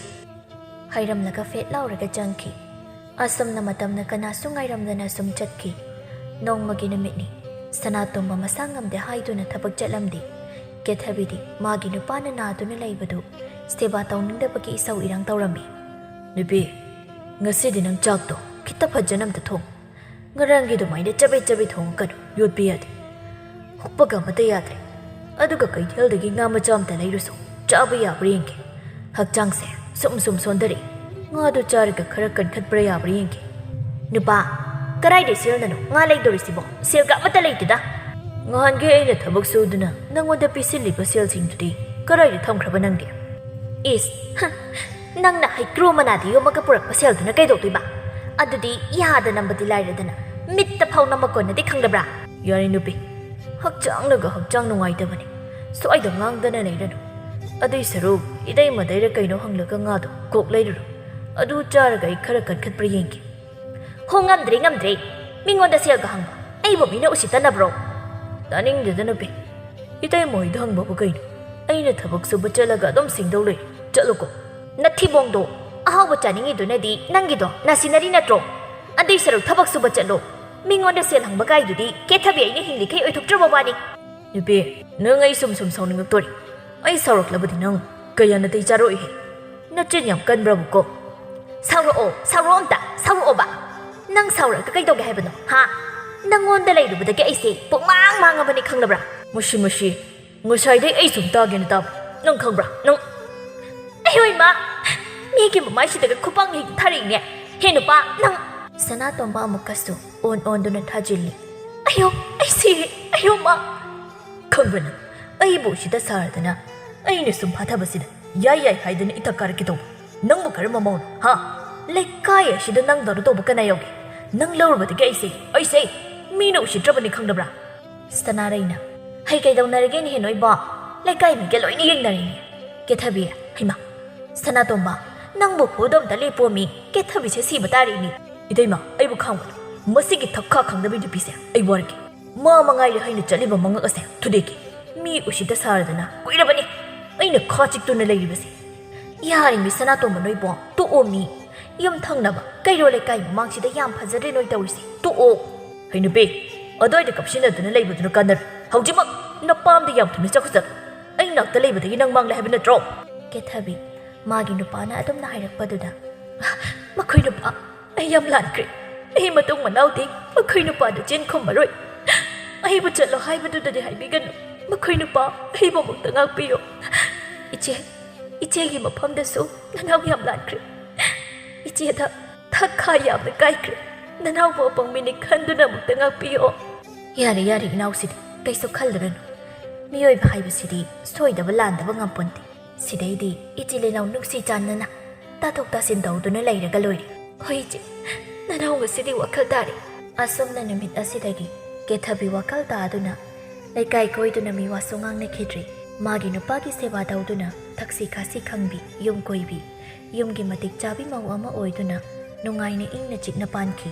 ꯍꯥꯏꯔꯝꯂꯒ ꯐꯦꯠ ꯂꯥꯎꯔꯒ ꯆꯪꯈꯤ꯫ ꯑꯁꯨꯝꯅ ꯃꯇꯝꯅ ꯀꯅꯥꯁꯨ ꯉꯥꯏꯔꯝꯗꯅ ꯁꯨꯝ ꯆꯠꯈꯤ꯫ ꯅꯣꯡꯃꯒꯤ ꯅꯨꯃꯤꯠꯅꯤ꯫ ꯁꯅꯥꯇꯣꯝꯕ ꯃꯁꯥ ꯉꯝꯗꯦ ꯍꯥꯏꯗꯨꯅ ꯊꯕꯛ ꯆꯠꯂꯝꯗꯦ꯫ ꯀꯦꯊꯕꯤꯗꯤ ꯃꯥꯒꯤ ꯅꯨꯄꯥꯅ ꯅꯥꯗꯨꯅ ꯂꯩꯕꯗꯨ ꯁꯦꯕꯥ ꯇꯧꯅꯤꯡꯗꯕꯒꯤ ꯏꯁꯧ ꯏꯔꯥꯡ ꯇꯧꯔꯝꯃꯤ꯫ "ꯅꯨꯄꯤ, ꯉꯁꯤꯗꯤ ꯅꯪ ꯆꯥꯛꯇꯣ ꯈꯤꯇ ꯐꯖꯅ ꯑꯝꯇ ꯊꯣꯡ꯫ ꯉꯔꯥꯡꯒꯤ ꯑꯗꯨꯃꯥꯏꯅ ꯆꯕꯦꯠ ꯆꯕꯦꯠ ꯊꯣꯡꯉꯒꯅꯨ, ꯌꯣꯠꯄ ꯌꯥꯗꯦ꯫ ꯍꯨꯛꯄꯒ ꯑꯃꯠꯇ ꯌꯥꯗ꯭ꯔꯦ꯫ ꯑꯗꯨꯒ ꯀꯩꯊꯦꯜꯗꯒꯤ ꯉꯥ ꯃꯆꯥ ꯑꯝꯇ ꯂꯩꯔꯨꯁꯨ, ꯆꯥꯕ ꯌꯥꯕ꯭ꯔꯥ ꯌꯦꯡꯒꯦ꯫ ꯍꯛꯆꯥꯡꯁꯦ ꯁꯨꯝ ꯁꯨꯝ ꯁꯣꯟꯊꯔꯛꯏ꯫ ꯉꯥꯗꯨ ꯆꯥꯔꯒ ꯈꯔ ꯀꯟꯈꯠꯄ꯭ꯔꯥ ꯌꯥꯕ꯭ꯔꯥ ꯌꯦꯡꯒꯦ꯫" "ꯅꯨꯄꯥ, ꯀꯔꯥꯏꯗꯩ ꯁꯦꯜꯅꯅꯣ ꯉꯥ ꯂꯩꯗꯧꯔꯤꯁꯤꯕꯣ? ꯁꯦꯜꯒ ꯑꯃꯠꯇ ꯂꯩꯇꯦꯗ꯫" "ꯉꯍꯥꯟꯒꯤ ꯑꯩꯅ ꯊꯕꯛ ꯁꯨꯗꯨꯅ ꯅꯪꯉꯣꯟꯗ ꯄꯤꯁꯤꯜꯂꯤꯕ ꯁꯦꯜꯁꯤꯡꯗꯨꯗꯤ ꯀꯔꯥꯏꯗ ꯊꯝꯈ꯭ꯔꯕ ꯅꯪꯒꯤ?" "ꯏꯁ, ꯍ, ꯅꯪꯅ ꯍꯩꯀ꯭ꯔꯨ ꯃꯅꯥꯗ ꯌꯣꯝꯃꯒ ꯄꯨꯔꯛꯄ ꯁꯦꯜꯗꯨꯅ ꯀꯩꯗꯧꯗꯣꯏꯕ? ꯑꯗꯨꯗꯤ ꯌꯥꯗ ꯅꯝꯕꯗꯤ ꯂꯥꯏꯔꯗꯅ, ꯃꯤꯠꯇ ꯐꯥꯎ ꯅꯝꯃ ꯀꯣꯟꯅꯗꯦ, ꯈꯪꯗꯕ꯭ꯔꯥ?" "ꯌꯥꯔꯦ ꯅꯨꯄꯤ, ꯍꯛꯆꯥꯡꯅꯒ ꯍꯛꯆꯥꯡ ꯅꯨꯡꯉꯥꯏꯇꯕꯅꯦ꯫ ꯁ꯭ꯋꯥꯏꯗ ꯉꯥꯡꯗꯅ ꯂꯩꯔꯅꯨ꯫ ꯑꯗꯨꯏ ꯁꯔꯨꯛ ꯏꯇꯩꯃꯗꯩꯔ ꯀꯩꯅꯣ ꯍꯪꯂꯒ ꯉꯥꯗꯣ ꯀꯣꯛ ꯂꯩꯔꯨꯔꯣ꯫ ꯑꯗꯨ ꯆꯥꯔꯒ ꯑꯩ ꯈꯔ ꯀꯟꯈꯠꯄ꯭ꯔꯥ ꯌꯦꯡꯒꯦ꯫" "ꯍꯣ, ꯉꯝꯗ꯭ꯔꯦ, ꯉꯝꯗ꯭ꯔꯦ꯫ ꯃꯤꯉꯣꯟꯗ ꯁꯦꯜꯒ ꯍꯪꯕ? ꯑꯩꯕꯨ ꯃꯤꯅ ꯎꯁꯤꯠꯇꯅꯕ꯭ꯔꯣ?" "ꯇꯥꯅꯤꯡꯗꯦꯗ ꯅꯨꯄꯤ꯫ ꯏꯇꯩꯃ ꯍꯣꯏꯗ ꯍꯪꯕꯕꯨ ꯀꯩꯅꯣ? ꯑꯩꯅ ꯊꯕꯛ ꯁꯨꯕ ꯆꯠꯂꯒ ꯑꯗꯨꯝ ꯁꯤꯡꯗꯧ ꯂꯩ꯫ ꯆꯠꯂꯨꯀꯣ꯫" "ꯅꯊꯤꯕꯣꯡꯗꯣ, ꯑꯍꯥꯎꯕ ꯆꯥꯅꯤꯡꯉꯤꯗꯨꯅꯗꯤ ꯅꯪꯒꯤꯗꯣ ꯅꯥꯁꯤꯟꯅꯔꯤ ꯅꯠꯇ꯭ꯔꯣ? ꯑꯗꯨꯏ ꯁꯔꯨꯛ ꯊꯕꯛ ꯁꯨꯕ ꯆꯠꯂꯣ꯫ ꯃꯤꯉꯣꯟꯗ ꯁꯦꯜ ꯍꯪꯕ ꯀꯥꯏꯗꯨꯗꯤ ꯀꯦꯊꯕꯤ ꯑꯩꯅ ꯍꯤꯡꯂꯤꯈꯩ ꯑꯣꯏꯊꯣꯛꯇ꯭ꯔꯕ ꯋꯥꯅꯤ꯫" "ꯅꯨꯄꯤ, ꯅꯪ ꯑꯩ ꯁꯨꯝ ꯁꯨꯝ ꯁꯥꯎꯅꯤꯡꯉꯛꯇꯣꯔꯤ꯫ ꯑꯩ ꯁꯥꯎꯔꯛꯂꯕꯗꯤ ꯅꯪ ꯀꯌꯥ ꯅꯥꯇꯩ ꯆꯥꯔꯛꯏꯍꯦ꯫ ꯅꯆꯤꯟ ꯌꯥꯝ ꯀꯟꯕ꯭ꯔꯕꯨ ꯀꯣ?" "ꯁꯥꯎꯔꯛꯑꯣ, ꯁꯥꯎꯔꯛꯑꯣ ꯑꯝꯇ, ꯁꯥꯎꯔꯛꯑꯣꯕ꯫" ꯅꯪ ꯁꯥꯎꯔꯒ ꯀꯩꯗꯧꯒꯦ ꯍꯥꯏꯕꯅꯣ, ꯍꯥ? ꯅꯪꯉꯣꯟꯗ ꯂꯩꯔꯨꯕꯗꯒꯤ ꯑꯩꯁꯦ ꯄꯨꯡꯃꯥꯡ ꯃꯥꯡꯉꯕꯅꯤ, ꯈꯪꯂꯕ꯭ꯔꯥ? ꯃꯨꯁꯤ ꯃꯨꯁꯤ, ꯉꯁꯥꯏꯗꯩ ꯑꯩ ꯁꯨꯝ ꯇꯥꯒꯦꯅ ꯇꯥꯕ꯫ ꯅꯪ ꯈꯪꯕ꯭ꯔꯥ? ꯅꯪ ꯑꯌꯣ ꯏꯃꯥ! ꯃꯤꯒꯤ ꯃꯃꯥꯏꯁꯤꯗꯒ ꯈꯨꯄꯥꯛꯅ ꯍꯦꯛꯇ ꯊꯥꯔꯛꯏꯅꯦ꯫ ꯍꯦ ꯅꯨꯄꯥ, ꯅꯪ! ꯁꯅꯥꯇꯣꯝꯕ ꯑꯃꯨꯛꯀꯁꯨ ꯑꯣꯟ ꯑꯣꯟꯗꯨꯅ ꯊꯥꯖꯤꯜꯂꯤ꯫ ꯑꯌꯣ! ꯑꯩ ꯁꯤꯔꯦ! ꯑꯌꯣ ꯃꯥ! ꯈꯪꯕ꯭ꯔꯥ ꯅꯪ? ꯑꯩꯕꯨ ꯎꯁꯤꯠꯇ ꯁꯥꯔꯗꯅ ꯑꯩꯅ ꯁꯨꯝ ꯐꯥꯊꯕꯁꯤꯗ ꯌꯥꯏ ꯌꯥꯏ ꯍꯥꯏꯗꯅ ꯏꯊꯛ ꯀꯥꯔꯛꯀꯦ ꯇꯧꯕ꯫ ꯅꯪꯕꯨ ꯀꯔꯝꯕ ꯃꯧꯅꯣ, ꯍꯥ? ꯂꯩꯀꯥꯏ ꯑꯁꯤꯗ ꯅꯪꯗꯧꯅ ꯇꯧꯕ ꯀꯅꯥ ꯌꯥꯎꯒꯦ? ꯅꯪ ꯂꯧꯔꯨꯕꯗꯒꯤ ꯑꯩꯁꯦ, ꯑꯩꯁꯦ ꯃꯤꯅ ꯎꯁꯤꯠꯇ꯭ꯔꯕꯅꯤ, ꯈꯪꯗꯕ꯭ꯔꯥ? ꯁꯅꯥꯔꯩꯅ, "ꯍꯩ, ꯀꯩꯗꯧꯅꯔꯒꯦꯅꯦꯍꯦ ꯅꯣꯏꯕꯣ? ꯂꯩꯀꯥꯏ ꯃꯤꯒ ꯂꯣꯏꯅ ꯌꯦꯡꯅꯔꯤꯅꯦ꯫" ꯀꯦꯊꯕꯤ, "ꯍꯩꯃꯥ, ꯁꯅꯥꯇꯣꯝꯕ, ꯅꯪꯕꯨ ꯐꯨꯗꯣ ꯑꯝꯇ ꯂꯦꯞꯄꯣꯃꯤ, ꯀꯦꯊꯕꯤꯁꯦ ꯁꯤꯕ ꯇꯥꯔꯦꯅꯦ꯫" "ꯏꯇꯩꯃ, ꯑꯩꯕꯨ ꯈꯥꯡꯕꯅꯨ, ꯃꯁꯤꯒꯤ ꯊꯛꯈꯥ ꯈꯪꯗꯕꯤ ꯅꯨꯄꯤꯁꯦ ꯑꯩ ꯋꯥꯔꯒꯦ꯫ ꯃꯥ ꯃꯉꯥꯏꯔꯦ ꯑꯩꯅ ꯆꯠꯂꯤꯕ ꯃꯉꯛ ꯑꯁꯦ ꯊꯨꯗꯦꯛꯀꯦ꯫ ꯃꯤ ꯎꯁꯤꯠꯇ ꯁꯥꯔꯗꯅ ꯀꯨꯏꯔꯕꯅꯤ ꯑꯩꯅ ꯈꯥ ꯆꯤꯛꯇꯨꯅ ꯂꯩꯔꯤꯕꯁꯦ꯫" "ꯌꯥꯔꯦꯃꯤ ꯁꯅꯥꯇꯣꯝꯕ ꯅꯣꯏꯕꯣ, ꯇꯣꯛꯑꯣꯃꯤ꯫ ꯌꯨꯝ ꯊꯪꯅꯕ ꯀꯩꯔꯣꯜ ꯂꯩꯀꯥꯏ ꯃꯃꯥꯡꯁꯤꯗ ꯌꯥꯝ ꯐꯖꯗ꯭ꯔꯦ ꯅꯣꯏ ꯇꯧꯔꯤꯁꯦ, ꯇꯣꯛꯑꯣ꯫" "ꯍꯩ ꯅꯨꯄꯤ, ꯑꯗ꯭ꯋꯥꯏꯗ ꯀꯞꯁꯤꯟꯅꯗꯨꯅ ꯂꯩꯕꯗꯨꯅ ꯀꯥꯟꯅꯔꯣꯏ꯫ ꯍꯧꯖꯤꯛꯃꯛ ꯅꯄꯥꯝꯗ ꯌꯥꯝ ꯊꯨꯅ ꯆꯠꯈ꯭ꯔꯣ ꯆꯠꯂꯣ꯫ ꯑꯩ ꯅꯥꯛꯇ ꯂꯩꯕꯗꯒꯤ ꯅꯪ ꯃꯥꯡꯂꯦ ꯍꯥꯏꯕ ꯅꯠꯇ꯭ꯔꯣ?" ꯀꯦꯊꯕꯤ, ꯃꯥꯒꯤ ꯅꯨꯄꯥꯅ ꯑꯗꯨꯝꯅ ꯍꯥꯏꯔꯛꯄꯗꯨꯗ, "ꯃꯈꯣꯏ ꯅꯨꯄꯥ, ꯑꯩ ꯌꯥꯝ ꯂꯥꯟꯈ꯭ꯔꯦ꯫ ꯑꯩ ꯃꯇꯨꯡ ꯃꯅꯥꯎꯗꯤ ꯃꯈꯣꯏ ꯅꯨꯄꯥꯗ ꯆꯦꯟ ꯈꯨꯝꯃꯔꯣꯏ꯫ ꯑꯩꯕꯨ ꯆꯠꯂꯣ ꯍꯥꯏꯕꯗꯨꯗꯗꯤ ꯍꯥꯏꯕꯤꯒꯅꯨ꯫ ꯃꯈꯣꯏ ꯅꯨꯄꯥ, ꯑꯩꯕꯨ ꯑꯃꯨꯛꯇ ꯉꯥꯛꯄꯤꯌꯨ꯫ ꯏꯆꯦ, ꯏꯆꯦꯒꯤ ꯃꯐꯝꯗꯁꯨ ꯅꯅꯥꯎ ꯌꯥꯝ ꯂꯥꯟꯈ꯭ꯔꯦ꯫ ꯏꯆꯦꯗ ꯊꯛꯈꯥ ꯌꯥꯝꯅ ꯀꯥꯏꯈ꯭ꯔꯦ꯫ ꯅꯅꯥꯎꯕꯨ ꯑꯄꯪꯕꯤꯅꯤ ꯈꯟꯗꯨꯅ ꯑꯃꯨꯛꯇ ꯉꯥꯛꯄꯤꯌꯣ꯫" "ꯌꯥꯔꯦ, ꯌꯥꯔꯦ ꯏꯅꯥꯎꯁꯤꯗꯤ, ꯀꯩꯁꯨ ꯈꯜꯂꯨꯔꯅꯨ꯫ ꯃꯤꯑꯣꯏꯕ ꯍꯥꯏꯕꯁꯤꯗꯤ ꯁꯣꯏꯗꯕ ꯂꯥꯟꯗꯕ ꯉꯝꯄꯣꯟꯇꯦ꯫ ꯁꯤꯗꯩꯗꯤ ꯏꯆꯤꯜ ꯏꯅꯥꯎ ꯅꯨꯡꯁꯤ ꯆꯥꯟꯅꯅ ꯇꯥꯊꯣꯛ ꯇꯥꯁꯤꯟ ꯇꯧꯗꯨꯅ ꯂꯩꯔꯒ ꯂꯣꯏꯔꯦ꯫" "ꯍꯣꯏ ꯏꯆꯦ, ꯅꯅꯥꯎ ꯉꯁꯤꯗꯤ ꯋꯥꯈꯜ ꯇꯥꯔꯦ꯫" ꯑꯁꯨꯝꯅ ꯅꯨꯃꯤꯠ ꯑꯁꯤꯗꯒꯤ ꯀꯦꯊꯕꯤ ꯋꯥꯈꯜ ꯇꯥꯗꯨꯅ ꯂꯩꯀꯥꯏ ꯀꯣꯏꯗꯨꯅ ꯃꯤꯋꯥꯁꯨ ꯉꯥꯡꯅꯈꯤꯗ꯭ꯔꯦ꯫ ꯃꯥꯒꯤ ꯅꯨꯄꯥꯒꯤ ꯁꯦꯕꯥ ꯇꯧꯗꯨꯅ ꯊꯛꯁꯤ ꯈꯥꯁꯤ ꯈꯪꯕꯤ, ꯌꯨꯝ ꯀꯣꯏꯕꯤ, ꯌꯨꯝꯒꯤ ꯃꯇꯤꯛ ꯆꯥꯕꯤ ꯃꯧ ꯑꯃ ꯑꯣꯏꯗꯨꯅ ꯅꯨꯡꯉꯥꯏꯅ ꯏꯪꯅ ꯆꯤꯛꯅ ꯄꯥꯟꯈꯤ꯫